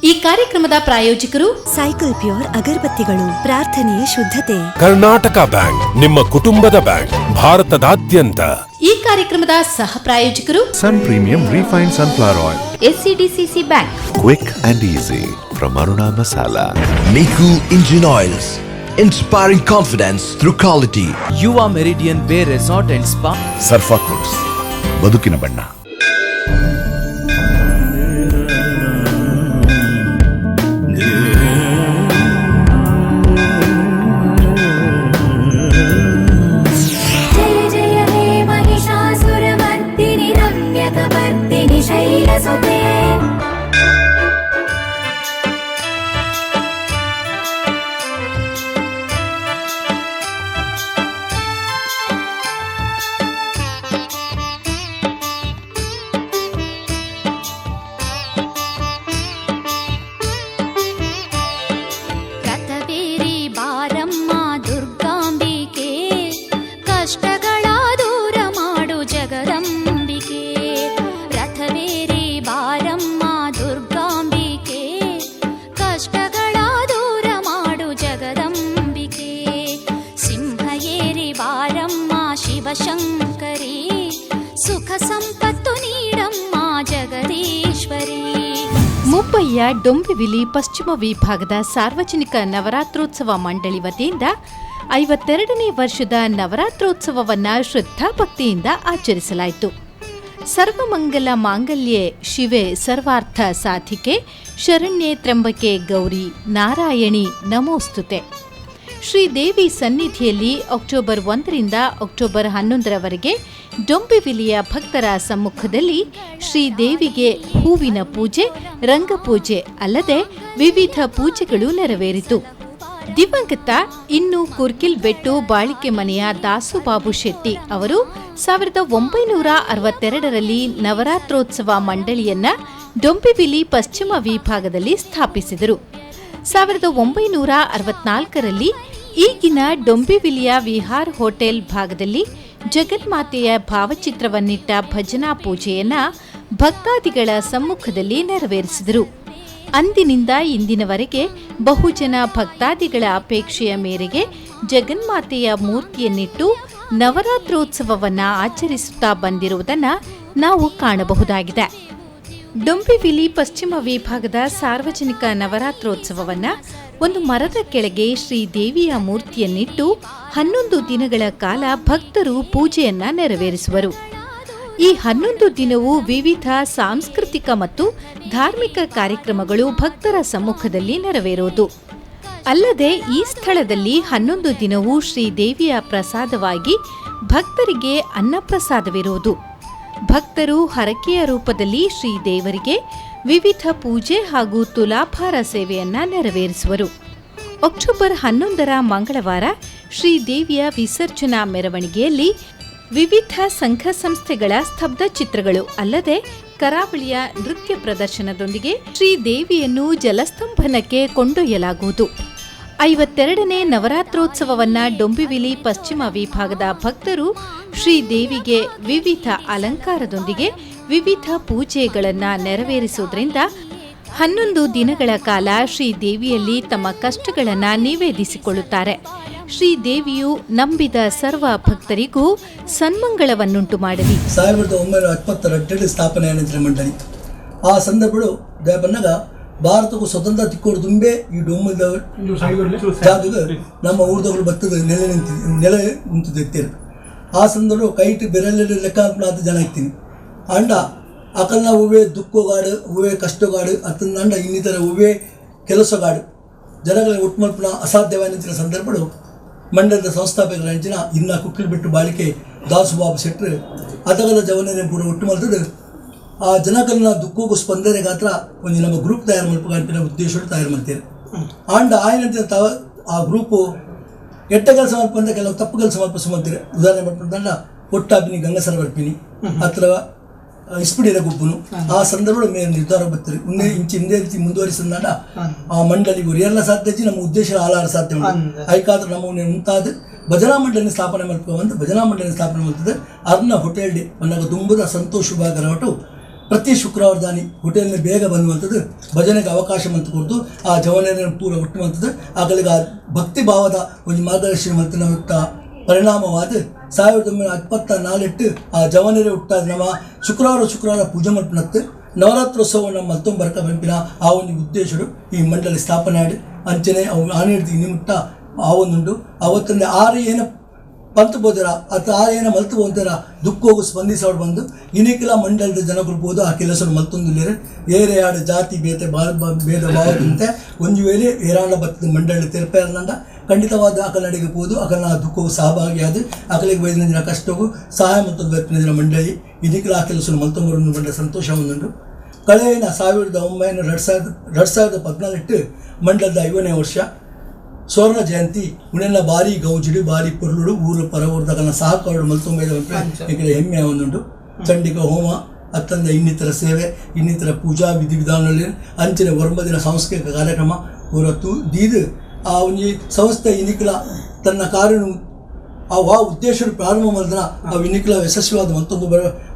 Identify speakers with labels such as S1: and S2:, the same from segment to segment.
S1: ಈ ಕಾರ್ಯಕ್ರಮದ ಪ್ರಾಯೋಜಕರು
S2: ಸೈಕಲ್ ಪ್ಯೂರ್ ಅಗರಬತ್ತಿಗಳು, ಪ್ರಾರ್ಥನೆಯ ಶುದ್ಧತೆ.
S3: ಕರ್ನಾಟಕ ಬ್ಯಾಂಕ್, ನಿಮ್ಮ ಕುಟುಂಬದ ಬ್ಯಾಂಕ್, ಭಾರತದಾದ್ಯಂತ.
S1: ಈ ಕಾರ್ಯಕ್ರಮದ ಸಹ ಪ್ರಾಯೋಜಕರು
S4: Sun Premium Refined Sunflower Oil.
S5: SCDCC Bank.
S6: Quick and easy from Aruna Masala.
S7: Meku Engine Oils. Inspiring confidence through quality.
S8: Yuva Meridian Bay Resort and Spa.
S9: Surfa course, ಬದುಕಿನ ಬಣ್ಣ.
S10: जय जय हे महिषासुरमर्दिनि रम्यकपर्दिनि शैलसुते.
S5: ರಥವೇರಿ ಬಾರಮ್ಮ ದುರ್ಗಾಂಬಿಕೆ, ಕಷ್ಟಗಳ ದೂರ ಮಾಡು ಜಗದಂಬಿಕೆ. ರಥವೇರಿ ಬಾರಮ್ಮ ದುರ್ಗಾಂಬಿಕೆ, ಕಷ್ಟಗಳ ದೂರ ಮಾಡು ಜಗದಂಬಿಕೆ. ಸಿಂಹ ಏರಿ ಬಾರಮ್ಮ ಶಿವಶಂಕರಿ, ಸುಖ ಸಂಪತ್ತು ನೀಡಮ್ಮ ಜಗದೀಶ್ವರಿ.
S1: ಮುಂಬಯಿಯ ಡೊಂಬಿವಿಲಿ ಪಶ್ಚಿಮ ವಿಭಾಗದ ಸಾರ್ವಜನಿಕ ನವರಾತ್ರೋತ್ಸವ ಮಂಡಳಿ ವತಿಯಿಂದ 52ನೇ ವರ್ಷದ ನವರಾತ್ರೋತ್ಸವವನ್ನು ಶ್ರದ್ಧಾಭಕ್ತಿಯಿಂದ ಆಚರಿಸಲಾಯಿತು. ಸರ್ವಮಂಗಲ ಮಾಂಗಲ್ಯೆ ಶಿವೆ ಸರ್ವಾರ್ಥ ಸಾಧಿಕೆ ಶರಣ್ಯೆ ತ್ರ್ಯಂಬಕೆ ಗೌರಿ ನಾರಾಯಣಿ ನಮೋಸ್ತುತೆ. ಶ್ರೀದೇವಿ ಸನ್ನಿಧಿಯಲ್ಲಿ ಅಕ್ಟೋಬರ್ 1ರಿಂದ ಅಕ್ಟೋಬರ್ 11ರವರೆಗೆ ಡೊಂಬಿವಿಲಿಯ ಭಕ್ತರ ಸಮ್ಮುಖದಲ್ಲಿ ಶ್ರೀದೇವಿಗೆ ಹೂವಿನ ಪೂಜೆ, ರಂಗಪೂಜೆ ಅಲ್ಲದೆ ವಿವಿಧ ಪೂಜೆಗಳು ನೆರವೇರಿತು. ದಿವಂಗತ ಇನ್ನು ಕುರ್ಕಿಲ್ ಬೆಟ್ಟು ಬಾಳಿಕೆ ಮನೆಯ ದಾಸುಬಾಬು ಶೆಟ್ಟಿ ಅವರು 1962ರಲ್ಲಿ ನವರಾತ್ರೋತ್ಸವ ಮಂಡಳಿಯನ್ನ ಡೊಂಬಿವಿಲಿ ಪಶ್ಚಿಮ ವಿಭಾಗದಲ್ಲಿ ಸ್ಥಾಪಿಸಿದರು. 1964ರಲ್ಲಿ ಈಗಿನ ಡೊಂಬಿವಿಲಿಯ ವಿಹಾರ್ ಹೋಟೆಲ್ ಭಾಗದಲ್ಲಿ ಜಗನ್ಮಾತೆಯ ಭಾವಚಿತ್ರವನ್ನಿಟ್ಟ ಭಜನಾ ಪೂಜೆಯನ್ನ ಭಕ್ತಾದಿಗಳ ಸಮ್ಮುಖದಲ್ಲಿ ನೆರವೇರಿಸಿದರು. ಅಂದಿನಿಂದ ಇಂದಿನವರೆಗೆ ಬಹುಜನ ಭಕ್ತಾದಿಗಳ ಅಪೇಕ್ಷೆಯ ಮೇರೆಗೆ ಜಗನ್ಮಾತೆಯ ಮೂರ್ತಿಯನ್ನಿಟ್ಟು ನವರಾತ್ರೋತ್ಸವವನ್ನು ಆಚರಿಸುತ್ತಾ ಬಂದಿರುವುದನ್ನು ನಾವು ಕಾಣಬಹುದಾಗಿದೆ. ಡೊಂಬಿವಿಲಿ ಪಶ್ಚಿಮ ವಿಭಾಗದ ಸಾರ್ವಜನಿಕ ನವರಾತ್ರೋತ್ಸವವನ್ನು ಒಂದು ಮರದ ಕೆಳಗೆ ಶ್ರೀದೇವಿಯ ಮೂರ್ತಿಯನ್ನಿಟ್ಟು 11 ದಿನಗಳ ಕಾಲ ಭಕ್ತರು ಪೂಜೆಯನ್ನ ನೆರವೇರಿಸುವರು. ಈ 11 ದಿನವೂ ವಿವಿಧ ಸಾಂಸ್ಕೃತಿಕ ಮತ್ತು ಧಾರ್ಮಿಕ ಕಾರ್ಯಕ್ರಮಗಳು ಭಕ್ತರ ಸಮ್ಮುಖದಲ್ಲಿ ನೆರವೇರುವುದು. ಅಲ್ಲದೆ ಈ ಸ್ಥಳದಲ್ಲಿ 11 ದಿನವೂ ಶ್ರೀದೇವಿಯ ಪ್ರಸಾದವಾಗಿ ಭಕ್ತರಿಗೆ ಅನ್ನಪ್ರಸಾದವಿರುವುದು. ಭಕ್ತರು ಹರಕೆಯ ರೂಪದಲ್ಲಿ ಶ್ರೀದೇವರಿಗೆ ವಿವಿಧ ಪೂಜೆ ಹಾಗೂ ತುಲಾಭಾರ ಸೇವೆಯನ್ನ ನೆರವೇರಿಸುವರು. ಅಕ್ಟೋಬರ್ 11ರ ಮಂಗಳವಾರ ಶ್ರೀದೇವಿಯ ವಿಸರ್ಜನಾ ಮೆರವಣಿಗೆಯಲ್ಲಿ ವಿವಿಧ ಸಂಘ ಸಂಸ್ಥೆಗಳ ಸ್ತಬ್ಧ ಚಿತ್ರಗಳು ಅಲ್ಲದೆ ಕರಾವಳಿಯ ನೃತ್ಯ ಪ್ರದರ್ಶನದೊಂದಿಗೆ ಶ್ರೀದೇವಿಯನ್ನು ಜಲಸ್ತಂಭನಕ್ಕೆ ಕೊಂಡೊಯ್ಯಲಾಗುವುದು. 52ನೇ ನವರಾತ್ರೋತ್ಸವವನ್ನ ಡೊಂಬಿವಿಲಿ ಪಶ್ಚಿಮ ವಿಭಾಗದ ಭಕ್ತರು ಶ್ರೀದೇವಿಗೆ ವಿವಿಧ ಅಲಂಕಾರದೊಂದಿಗೆ ವಿವಿಧ ಪೂಜೆಗಳನ್ನು ನೆರವೇರಿಸುವುದರಿಂದ 11 ದಿನಗಳ ಕಾಲ ಶ್ರೀದೇವಿಯಲ್ಲಿ ತಮ್ಮ ಕಷ್ಟಗಳನ್ನು ನಿವೇದಿಸಿಕೊಳ್ಳುತ್ತಾರೆ. ಶ್ರೀದೇವಿಯು ನಂಬಿದ ಸರ್ವ ಭಕ್ತರಿಗೂ ಸನ್ಮಂಗಳವನ್ನುಂಟು ಮಾಡಲಿ.
S11: 1972 ಸ್ಥಾಪನೆ ಆನಂತರ ಮಂಡಳಿ. ಆ ಸಂದರ್ಭಗಳು ಬನ್ನಗ ಭಾರತಕ್ಕೂ ಸ್ವತಂತ್ರ ತಿಕ್ಕೋಡು ತುಂಬೆ ಈ ಡೊಮ್ಮದ ಜಾಗದ ನಮ್ಮ ಊರ್ದಗಳು ಬರ್ತದೆ ನೆಲೆ ನಿಂತಿ ನೆಲೆ ನಿಂತಿರ್ತೀರಿ. ಆ ಸಂದರ್ಭ ಕೈಟ್ ಬೆರಳೆಲ್ಲ ಲೆಕ್ಕ ಆತ ಜನ ಇರ್ತೀನಿ. ಅಂಡ ಅಕಲ್ನ ಹೂವೇ ದುಃಖಗಾಡು, ಹೂವೇ ಕಷ್ಟಗಾಡು, ಅತ್ತಂದ ಇನ್ನಿತರ ಹೂವೇ ಕೆಲಸಗಾಡು ಜನಗಳ ಒಟ್ಟು ಅಸಾಧ್ಯವಾದ ಸಂದರ್ಭಗಳು ಮಂಡಲದ ಸಂಸ್ಥಾಪಕರ ಅಂಚಿನ ಇನ್ನ ಕುಕ್ಕಿಲ್ ಬಿಟ್ಟು ಬಾಳಿಕೆ ದಾಸುಬಾಬು ಶೆಟ್ರು ಅದಗಲ ಜವನ ಪೂರ ಒಟ್ಟು ಮಲ್ತದೆ. ಆ ಜನಕಲ್ನ ದುಃಖಕ್ಕೂ ಸ್ಪಂದನೆ ಗಾತ್ರ ಒಂದು ನಮ್ಮ ಗ್ರೂಪ್ ತಯಾರು ಮಲ್ಪು ಉದ್ದೇಶ ತಯಾರು ಮಾಡ್ತೇವೆ. ಆಂಡ ಆಯನಂತೆ ತಾವ ಆ ಗ್ರೂಪು ಎಟ್ಟ ಕೆಲಸ ಮಲ್ಪ ಕೆಲವು ತಪ್ಪು ಕೆಲಸ ಮಲ್ಪ ಸುಮಂತೀರಿ. ಉದಾಹರಣೆ ಮಾಡ್ಕೊಂಡ ಒಟ್ಟಾಪಿನಿ ಗಂಗಸರ ಬರ್ಪಿನಿ ಅಥವಾ ಇಸ್ಪಿಡಿರ ಗುಬ್ಬುನು. ಆ ಸಂದರ್ಭ ಮೇಲೆ ನಿರ್ಧಾರ ಬರ್ತೀರಿ ಮುಂದೆ ಇಂಚು ಹಿಂದೆ ರೀತಿ ಮುಂದುವರಿಸಿದಾಗ ಆ ಮಂಡಳಿ ಉರಿಯಲ್ಲ ಸಾಧ್ಯ, ನಮ್ಮ ಉದ್ದೇಶ ಆಲಾರ ಸಾಧ್ಯ ಉಂಟು. ಐಕಾದ್ರೆ ನಮ್ಮ ಮುಂತಾದ ಭಜನಾ ಮಂಡಳಿ ಸ್ಥಾಪನೆ ಮಾಡ್ಕೊ ಬಂದು ಭಜನಾ ಮಂಡಳಿ ಸ್ಥಾಪನೆ ಮಾಡ್ತದೆ. ಅರ್ನ ಹೋಟೆಲ್ ಡಿ ಮನ್ನಾಗ ತುಂಬದ ಸಂತೋಷ ಭಾಗರ ಒಟ್ಟು ಪ್ರತಿ ಶುಕ್ರವಾರ ದಾನಿ ಹೋಟೆಲ್ನ ಬೇಗ ಬಂದುವಂಥದ್ದು ಭಜನೆಗೆ ಅವಕಾಶ ಮಂತು ಕೊಡ್ತು ಆ ಜವನರನ್ನು ಪೂರ ಹುಟ್ಟುವಂಥದ್ದು ಆಗಲಿಗೆ ಆ ಭಕ್ತಿ ಭಾವದ ಒಂದು ಮಾರ್ಗದರ್ಶನ ಮಂತಿನ ಪರಿಣಾಮವಾದ 1974 ಆ ಜವನರೇ ಹುಟ್ಟಾದ ನಮ್ಮ ಶುಕ್ರವಾರ ಶುಕ್ರವಾರ ಪೂಜೆ ಮಲ್ಪನತ್ತು ನವರಾತ್ರೋತ್ಸವ ನಮ್ಮ ಮಲ್ತೊಂಬರ್ಕ ಬೆಂಪಿನ ಆ ಒಂದು ಉದ್ದೇಶರು ಈ ಮಂಡಳಿ ಸ್ಥಾಪನೆ ಆಡಿ ಅಂಚನೆ ಅವು ಆನೆ ನಿಮಿತ್ತ ಆ ಒಂದುಂಡು ಆವತ್ತೊಂದು ಆರು ಏನ ಪಂತ್ ಬೋದರ ಅಥವಾ ಆ ಏನ ಮಲ್ತು ಬೋದರ ದುಃಖೋಗು ಸ್ಪಂದಿಸೋಡು ಬಂದು ಇನಿಕಿಲ ಮಂಡಲದ ಜನಕರು ಆ ಕೆಲಸ ಮಲ್ತೊಂದುಲ್ಲೇರು ಏರೆ ಆಡು ಜಾತಿ ಬೇತೆ ಭೇದ ಭಾವದಂತೆ ಒಂದು ವೇಳೆ ಏರಾಣ ಬತ್ತದ ಮಂಡಳಿ ತೆರಪೇರ್ನಂಡ ಖಂಡಿತವಾದ ಅಕಲಡಿಗೆ ಹೋದು ಅಕಲ ದುಃಖವು ಸಹಭಾಗಿಯಾದ ಅಕಲಿಗೆ ಬೈದಿನ ದಿನ ಕಷ್ಟವು ಸಹಾಯ ಮತ್ತು ದಿನ ಮಂಡಳಿ ಇದಕ್ಕೆಲ್ಲ ಆ ಕೆಲಸ ಮಲ್ತೊಂಬರನ್ನು ಮಂಡಳ ಸಂತೋಷ ಒಂದುಂಟು. ಕಳೆಯ 1900 2014 ಮಂಡಲದ 50ನೇ ವರ್ಷ ಸ್ವರ್ಣ ಜಯಂತಿ ಉಣೆಲ್ಲ ಭಾರಿ ಗೌಜಿಡು ಭಾರಿ ಪೊರ್ಲುಡು ಊರು ಪರ ಊರ್ದಗನ ಸಹಕಾರ ಮಲ್ತೊಂಬೈದ ಈ ಕಡೆ ಹೆಮ್ಮೆ ಒಂದುಂಟು. ಚಂಡಿಕ ಹೋಮ ಅತ್ತಂದ ಇನ್ನಿತರ ಸೇವೆ ಇನ್ನಿತರ ಪೂಜಾ ವಿಧಿವಿಧಾನಗಳಲ್ಲಿ ಅಂಚಿನ ಒರ್ಮದಿನ ಸಾಂಸ್ಕೃತಿಕ ಕಾರ್ಯಕ್ರಮ ಹೊರತು ದೀದು ಆ ಒಂದು ಸಂಸ್ಥೆ ಇನ್ನಿಕಲ ತನ್ನ ಕಾರ್ಯನು ಆ ಉದ್ದೇಶ ಪ್ರಾರಂಭ ಮಾಡಿದ್ರ ಆ ಇನ್ನಿಕಲ ಯಶಸ್ವಿಯಾದ ಮತ್ತೊಂದು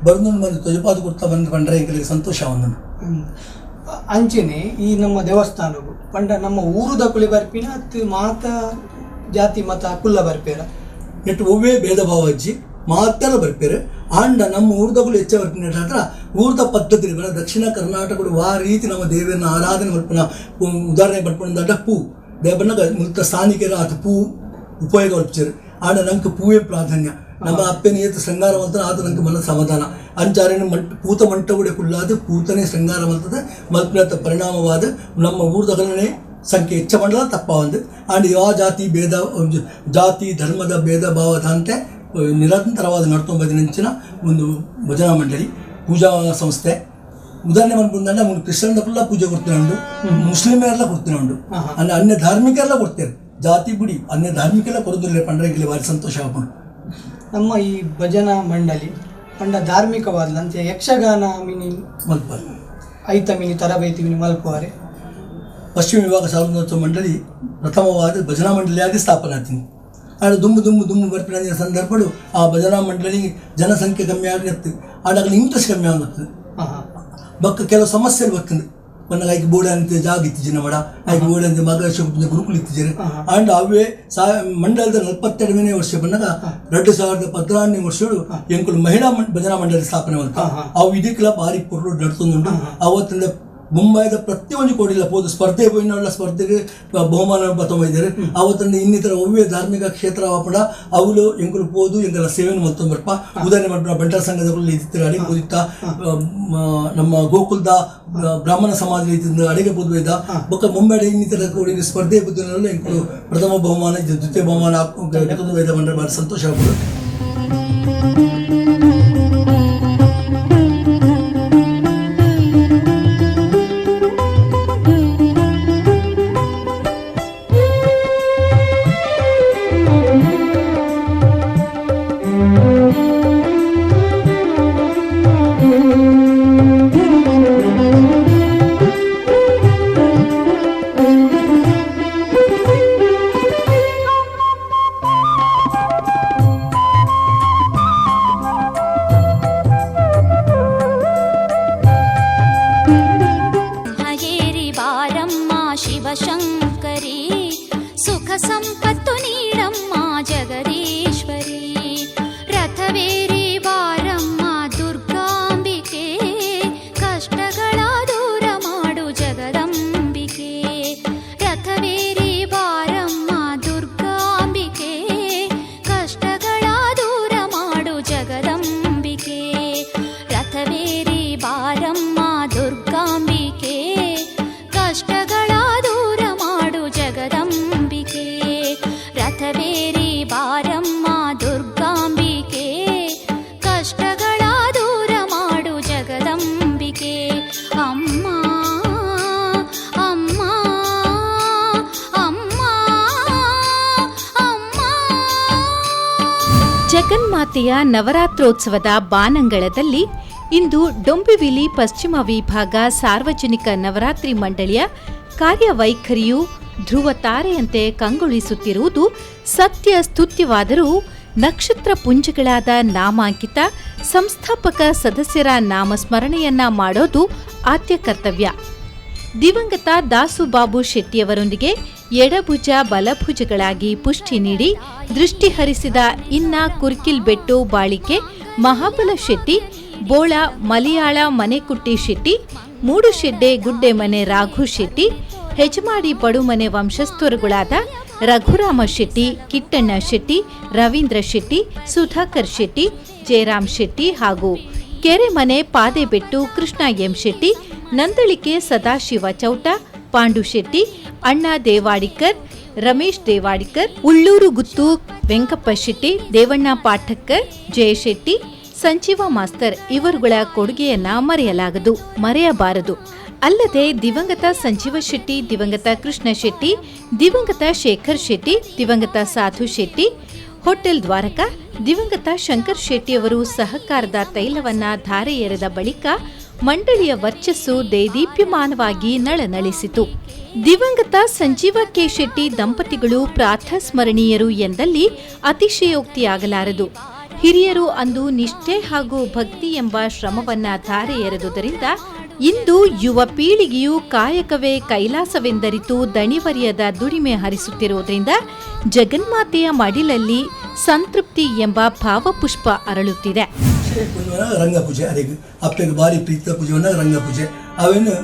S11: ಬರದೊಂದು ಬಂದು ತೊಜಪಾದ ಕೊಡ್ತಾ ಬಂದು ಬಂದರೆ ಎಂಕಲಿಗೆ ಸಂತೋಷ ಒಂದುಂಟು.
S12: ಅಂಚೆನೆ ಈ ನಮ್ಮ ದೇವಸ್ಥಾನವು ಪಂಡ ನಮ್ಮ ಊರುದ ಕುಳಿ ಬರ್ಪಿನ ಅತ್ತು ಮಾತ ಜಾತಿ ಮತ ಕುಲ್ಲ ಬರ್ಪೇರ
S11: ನೆಟ್ಟು ಒವ್ವೇ ಭೇದ ಭಾವ ಅಜ್ಜಿ ಮಾತೆಲ್ಲ ಬರ್ಪೇರು ಆಂಡ ನಮ್ಮ ಊರ್ದಗಳು ಹೆಚ್ಚ ಬರ್ಪಿನ ಹತ್ರ ಊರ್ದ ಪದ್ಧತಿ ಬರ ದಕ್ಷಿಣ ಕರ್ನಾಟಕಗಳು ಆ ರೀತಿ ನಮ್ಮ ದೇವಿಯನ್ನ ಆರಾಧನೆ ಮಲ್ಪನ ಉದಾಹರಣೆ ಪಡ್ಕೊಂಡಾಗ ಪೂ ದೇವನ ಮುಲ್ತ ಸ್ಥಾನಿಕರ ಆತ ಪೂ ಉಪಯೋಗ ಒಲ್ಪಿಚಾರು ಆಂಡ ನಂಗೆ ಪೂವೇ ಪ್ರಾಧಾನ್ಯ ನಮ್ಮ ಅಪ್ಪನ ಏತು ಶೃಂಗಾರ ಮಲ್ತಾನೆ ಆತ ನಂಗೆ ಮನ ಸಮಾಧಾನ ಅಂಚಾರೇನು ಮಂಟ ಪೂತ ಮಂಟವುಡೆ ಕುಲ್ಲಾದ ಪೂತನೇ ಶೃಂಗಾರ ಮಲ್ತದೆ ಮಲ್ಪಿನತ್ತ ಪರಿಣಾಮವಾದ ನಮ್ಮ ಊರ್ದಗಲನೆ ಸಂಖ್ಯೆ ಹೆಚ್ಚ ಮಂಡಲ ತಪ್ಪ ಒಂದು ಆಂಡ್ ಯಾವ ಜಾತಿ ಭೇದ ಜಾತಿ ಧರ್ಮದ ಭೇದ ಭಾವದಂತೆ ನಿರಂತರವಾದ ನಡ್ಕೊಂಬಂದಿನ ಒಂದು ಭಜನಾ ಮಂಡಳಿ ಪೂಜಾ ಸಂಸ್ಥೆ ಉದಾಹರಣೆ ಮಾಡ್ಕೊಂಡಂದ್ರೆ ನಮ್ಗೆ ಕ್ರಿಶ್ಚಿಯನ್ದಕ್ಕೆಲ್ಲ ಪೂಜೆ ಕೊಡ್ತೀನಿ ಉಂಟು, ಮುಸ್ಲಿಮರೆಲ್ಲ ಕೊಡ್ತೀನಿ ಉಂಟು, ಅಂದ್ರೆ ಅನ್ಯ ಧಾರ್ಮಿಕರೆಲ್ಲ ಕೊಡ್ತೇವೆ, ಜಾತಿ ಬಿಡಿ ಅನ್ಯ ಧಾರ್ಮಿಕೆಲ್ಲ ಕೊಡೋದಿಲ್ಲ ಪಂಡ್ರೆ ಭಾರಿ ಸಂತೋಷ ಆಗ್ಕೊಂಡು.
S12: ನಮ್ಮ ಈ ಭಜನಾ ಮಂಡಳಿ ಪಂಡ ಧಾರ್ಮಿಕವಾದ ಅಂತೆ ಯಕ್ಷಗಾನ ಮಿನಿ
S11: ಮಲ್ಪ
S12: ಐತ ಮಿನಿ ತರಬೇತಿ ಮಿನಿ ಮಲ್ಪುವಾರೆ
S11: ಪಶ್ಚಿಮ ವಿಭಾಗ ಸಾರ್ವಜನಿಕ ಮಂಡಳಿ ಪ್ರಥಮವಾದ ಭಜನಾ ಮಂಡಳಿಯಾಗಿ ಸ್ಥಾಪನೆ ಆಗ್ತೀನಿ. ಆಡ ದುಮ್ಮು ದುಮ್ಮು ದುಮ್ಮು ಬರ್ಪಿನ ಸಂದರ್ಭಗಳು ಆ ಭಜನಾ ಮಂಡಳಿ ಜನಸಂಖ್ಯೆ ಕಮ್ಮಿ ಆಗಿತ್ತು, ಆಡಾಗಲಿ ಇಂಟ್ರೆಸ್ಟ್ ಕಮ್ಮಿ ಆಗುತ್ತೆ. ಬಕ್ಕ ಕೆಲವು ಸಮಸ್ಯೆ ಬರ್ತದೆ, ಮೊನ್ನೆ ಐಕೆ ಬೋರ್ಡ್ ಅಂತ ಜಾಗ ಇತ್ತಿಜಿನ ಮಡ ಐಕೆ ಬೋರ್ಡ್ ಅಂತ ಮಾರ್ಗದರ್ಶಕ ಗುರುಕುಲ ಇತ್ತಿದ್ದಾರೆ. ಆಂಡ್ ಅವೇ ಮಂಡಲದ 42ನೇ ವರ್ಷ ಬಂದಾಗ 2014ನೇ ವರ್ಷಗಳು ಎಂಕುಲು ಮಹಿಳಾ ಭಜನಾ ಮಂಡಳಿ ಸ್ಥಾಪನೆ ಅಂತ ಅವು ಇದಕ್ಕೆಲ್ಲ ಭಾರಿ ಪೊರ್ಲು ನಡ್ತೊಂದುಂಟು. ಅವತ್ತಿಂದ ಮುಂಬೈದ ಪ್ರತಿಯೊಂದು ಕೋಡಿಲ್ಲ ಹೋದ ಸ್ಪರ್ಧೆ ಹೋಯಿನ ಸ್ಪರ್ಧೆಗೆ ಬಹುಮಾನ ಬತ್ತೊಂಬೈದ್ದಾರೆ. ಅವತ್ತಂದ ಇನ್ನಿತರ ಒವ್ವೇ ಧಾರ್ಮಿಕ ಕ್ಷೇತ್ರ ವಾಪಡ ಅವಳು ಎಂಕುಲು ಪೋದು ಎಂಗೆಲ್ಲ ಸೇವೆಯನ್ನು ಮತ್ತೊಂಬರ್ಪ ಉದಾಹರಣೆ ಮಾಡ್ಪ ಬಂಟರ ಸಂಘದಗಳು ಇದ್ದಿತ್ತರ ಅಡಿಗೆ ಓದಿತ್ತ ನಮ್ಮ ಗೋಕುಲದ ಬ್ರಾಹ್ಮಣ ಸಮಾಜ ಇದ್ದ ಅಡಿಗೆ ಬೋದ್ವೇದ ಬೊಕ್ಕ ಮುಂಬೈ ಇನ್ನಿತರ ಕೋಡಿ ಸ್ಪರ್ಧೆ ಬುದ್ಧನಲ್ಲೂ ಎಂಕುಲು ಪ್ರಥಮ ಬಹುಮಾನ ದ್ವಿತೀಯ ಬಹುಮಾನ ವೇದ ಮಂಡ್ರೆ ಭಾರಿ ಸಂತೋಷ ಆಗ್ಬೋದು.
S5: ಶಿವಶಂಕರಿ ಸುಖ ಸಂಪತ್ತು ನೀಡಮ್ಮ ಜಗದೀಶ್ವರಿ, ರಥವೇರಿ ಬಾರಮ್ಮ ದುರ್ಗಾಂಬಿಕೆ, ಕಷ್ಟಗಳ ದೂರ ಮಾಡು ಜಗದಂಬಿಕೆ. ರಥವೇರಿ ಬಾರಮ್ಮ ದುರ್ಗಾಂಬಿಕೆ, ಕಷ್ಟಗಳ ದೂರ ಮಾಡು ಜಗದಂಬಿಕೆ. ರಥವೇರಿ ಬಾರಮ್ಮ ದುರ್ಗಾಂಬಿಕೆ, ಕಷ್ಟಗಳ ದೂರ ಮಾಡು ಜಗದಂಬಿಕೆ. ರಥವೇರಿ ಬಾರಮ್ಮ ದುರ್ಗಾಂಬಿಕೆ, ಕಷ್ಟಗಳ ದೂರ ಮಾಡು ಜಗದಂಬಿಕೆ. ಅಮ್ಮ ಅಮ್ಮ ಅಮ್ಮ ಅಮ್ಮ.
S1: ಜಗನ್ಮಾತೆಯ ನವರಾತ್ರೋತ್ಸವದ ಬಾನಂಗಳದಲ್ಲಿ ಇಂದು ಡೊಂಬಿವಿಲಿ ಪಶ್ಚಿಮ ವಿಭಾಗ ಸಾರ್ವಜನಿಕ ನವರಾತ್ರಿ ಮಂಡಳಿಯ ಕಾರ್ಯವೈಖರಿಯು ಧ್ರುವ ತಾರೆಯಂತೆ ಕಂಗೊಳಿಸುತ್ತಿರುವುದು ಸತ್ಯ ಸ್ತುತ್ಯವಾದರೂ ನಕ್ಷತ್ರ ಪುಂಜಗಳಾದ ನಾಮಾಂಕಿತ ಸಂಸ್ಥಾಪಕ ಸದಸ್ಯರ ನಾಮಸ್ಮರಣೆಯನ್ನ ಮಾಡೋದು ಆದ್ಯ ಕರ್ತವ್ಯ. ದಿವಂಗತ ದಾಸುಬಾಬು ಶೆಟ್ಟಿಯವರೊಂದಿಗೆ ಎಡಭುಜ ಬಲಭುಜಗಳಾಗಿ ಪುಷ್ಟಿ ನೀಡಿ ದೃಷ್ಟಿ ಹರಿಸಿದ ಇನ್ನ ಕುರ್ಕಿಲ್ಬೆಟ್ಟು ಬಾಳಿಕೆ ಮಹಾಬಲ ಶೆಟ್ಟಿ, ಬೋಳ ಮಲಿಯಾಳ ಮನೆಕುಟ್ಟಿ ಶೆಟ್ಟಿ, ಮೂಡುಶೆಡ್ಡೆ ಗುಡ್ಡೆಮನೆ ರಾಘು ಶೆಟ್ಟಿ, ಹೆಜಮಾಡಿ ಪಡುಮನೆ ವಂಶಸ್ಥರುಗಳಾದ ರಘುರಾಮ ಶೆಟ್ಟಿ, ಕಿಟ್ಟಣ್ಣ ಶೆಟ್ಟಿ, ರವೀಂದ್ರ ಶೆಟ್ಟಿ, ಸುಧಾಕರ್ ಶೆಟ್ಟಿ, ಜಯರಾಮ್ ಶೆಟ್ಟಿ ಹಾಗೂ ಕೆರೆಮನೆ ಪಾದೆಬೆಟ್ಟು ಕೃಷ್ಣ ಎಂ ಶೆಟ್ಟಿ, ನಂದಳಿಕೆ ಸದಾಶಿವ ಚೌಟ, ಪಾಂಡು ಶೆಟ್ಟಿ, ಅಣ್ಣ ದೇವಾಡಿಕರ್, ರಮೇಶ್ ದೇವಾಡಿಕರ್, ಉಳ್ಳೂರು ಗುತ್ತು ವೆಂಕಪ್ಪ ಶೆಟ್ಟಿ, ದೇವಣ್ಣ ಪಾಠಕ್ಕರ್, ಜಯಶೆಟ್ಟಿ, ಸಂಜೀವ ಮಾಸ್ತರ್ ಇವರುಗಳ ಕೊಡುಗೆಯನ್ನ ಮರೆಯಲಾಗದು, ಮರೆಯಬಾರದು. ಅಲ್ಲದೆ ದಿವಂಗತ ಸಂಜೀವ ಶೆಟ್ಟಿ, ದಿವಂಗತ ಕೃಷ್ಣ ಶೆಟ್ಟಿ, ದಿವಂಗತ ಶೇಖರ್ ಶೆಟ್ಟಿ, ದಿವಂಗತ ಸಾಧು ಶೆಟ್ಟಿ, ಹೋಟೆಲ್ ದ್ವಾರಕಾ, ದಿವಂಗತ ಶಂಕರ್ ಶೆಟ್ಟಿಯವರು ಸಹಕಾರದ ತೈಲವನ್ನ ಧಾರೆ ಎರೆದ ಬಳಿಕ ಮಂಡಳಿಯ ವರ್ಚಸ್ಸು ದೇದೀಪ್ಯಮಾನವಾಗಿ ನಳನಳಿಸಿತು. ದಿವಂಗತ ಸಂಜೀವ ಕೆ ಶೆಟ್ಟಿ ದಂಪತಿಗಳು ಪ್ರಾತಃಸ್ಮರಣೀಯರು ಎಂದಲ್ಲಿ ಅತಿಶಯೋಕ್ತಿಯಾಗಲಾರದು. ಹಿರಿಯರು ಅಂದು ನಿಷ್ಠೆ ಹಾಗೂ ಭಕ್ತಿ ಎಂಬ ಶ್ರಮವನ್ನ ಧಾರೆ ಎರೆದುದರಿಂದ ಇಂದು ಯುವ ಪೀಳಿಗೆಯು ಕಾಯಕವೇ ಕೈಲಾಸವೆಂದರಿತು ದಣಿವರಿಯದ ದುಡಿಮೆ ಹರಿಸುತ್ತಿರುವುದರಿಂದ ಜಗನ್ಮಾತೆಯ ಮಡಿಲಲ್ಲಿ ಸಂತೃಪ್ತಿ ಎಂಬ ಭಾವಪುಷ್ಪ ಅರಳುತ್ತಿದೆ.
S11: ರಂಗಪೂಜೆ ಅದಕ್ಕೆ ಅಪ್ಪಗೆ ಭಾರಿ ಪ್ರೀತಿಯ ಪೂಜೆಯನ್ನು ರಂಗಪೂಜೆ ಅವೇನು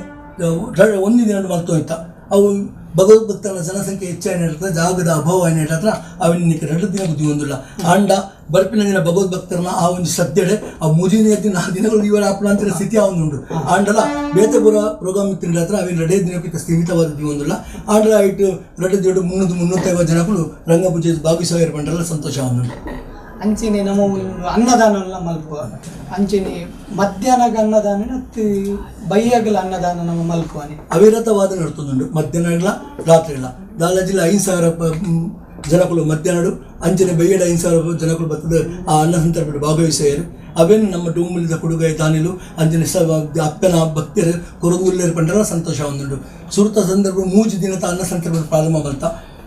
S11: ಒಂದು ದಿನ ಮಲ್ತೋಯ್ತ ಅವು ಭಗವದ್ಭಕ್ತನ ಜನಸಂಖ್ಯೆ ಹೆಚ್ಚಾಗಿ ಇರ್ತದೆ, ಜಾಗದ ಅಭಾವ ಏನಿರ್ತದೆ ಅವನಿಗೆ 2 ದಿನ ಬುದ್ಧಿ ಹೊಂದಿಲ್ಲ. ಆಂಡ ಬರ್ಪಿನ ದಿನ ಭಗವದ್ಭಕ್ತರನ್ನ ಆ ಒಂದು ಶ್ರದ್ಧೆಡೆ ಆ ಮುಜಿನ ದಿನ 4 ದಿನಗಳು ಇವರ ಅಪ್ಪನ ಸ್ಥಿತಿ ಅವನುಂಟು. ಆಂಡಲ ಬೇತಪುರ ಪ್ರೋಗ್ರಾಮ್ ಇತ್ತಿನ ಹತ್ರ ಅವಿನ 2 ದಿನಕ್ಕೆ ಸೀಮಿತವಾದ ಹೊಂದಿಲ್ಲ. ಆಂಡಲ ಇಟ್ಟು 2 ದಿನ 300-350 ಜನಗಳು ರಂಗಪೂಜೆ ಭಾಗಿಸುವ ಬಂಡಲ ಸಂತೋಷ ಅವನುಂಟು.
S12: ಅಂಚೆನೆ ನಮ್ಮ ಅನ್ನದಾನ ಮಲ್ಪುವ, ಅಂಚೆನೆ ಮಧ್ಯಾಹ್ನಗ ಅನ್ನದಾನ ಬೈಯಾಗಲ ಅನ್ನದಾನ ನಮ್ಮ ಮಲ್ಪುವನೆ
S11: ಅವಿರತವಾದ ನಡ್ತುಂಡು. ಮಧ್ಯಾಹ್ನ ರಾತ್ರಿ ಇಲ್ಲ ದಾಲಾಜಿಲ್ಲ 5,000 ಜನಗಳು ಮಧ್ಯಾಹ್ನ ಅಂಚನೆ ಬೈಯಡ 5,000 ಜನಗಳು ಬರ್ತದೆ ಆ ಅನ್ನ ಸಂತರ್ಪಣೆ ಭಾಗವಹಿಸಿದರು. ಅವೇನು ನಮ್ಮ ಡೂಮುಲಿದ ಕೊಡುಗೆ ದಾನಿಲು ಅಂಚನೆ ಅಪ್ಪನ ಭಕ್ತರು ಕೊರಂದುಲ್ಲೇರು ಪಂಡರ ಸಂತೋಷ ಒಂದುಂಡು. ಸುರುತ ಸಂದರ್ಭ 3 ದಿನದ ಅನ್ನ ಸಂತರ್ಪಣೆ ಪ್ರಾರಂಭ ಮಲ್ತ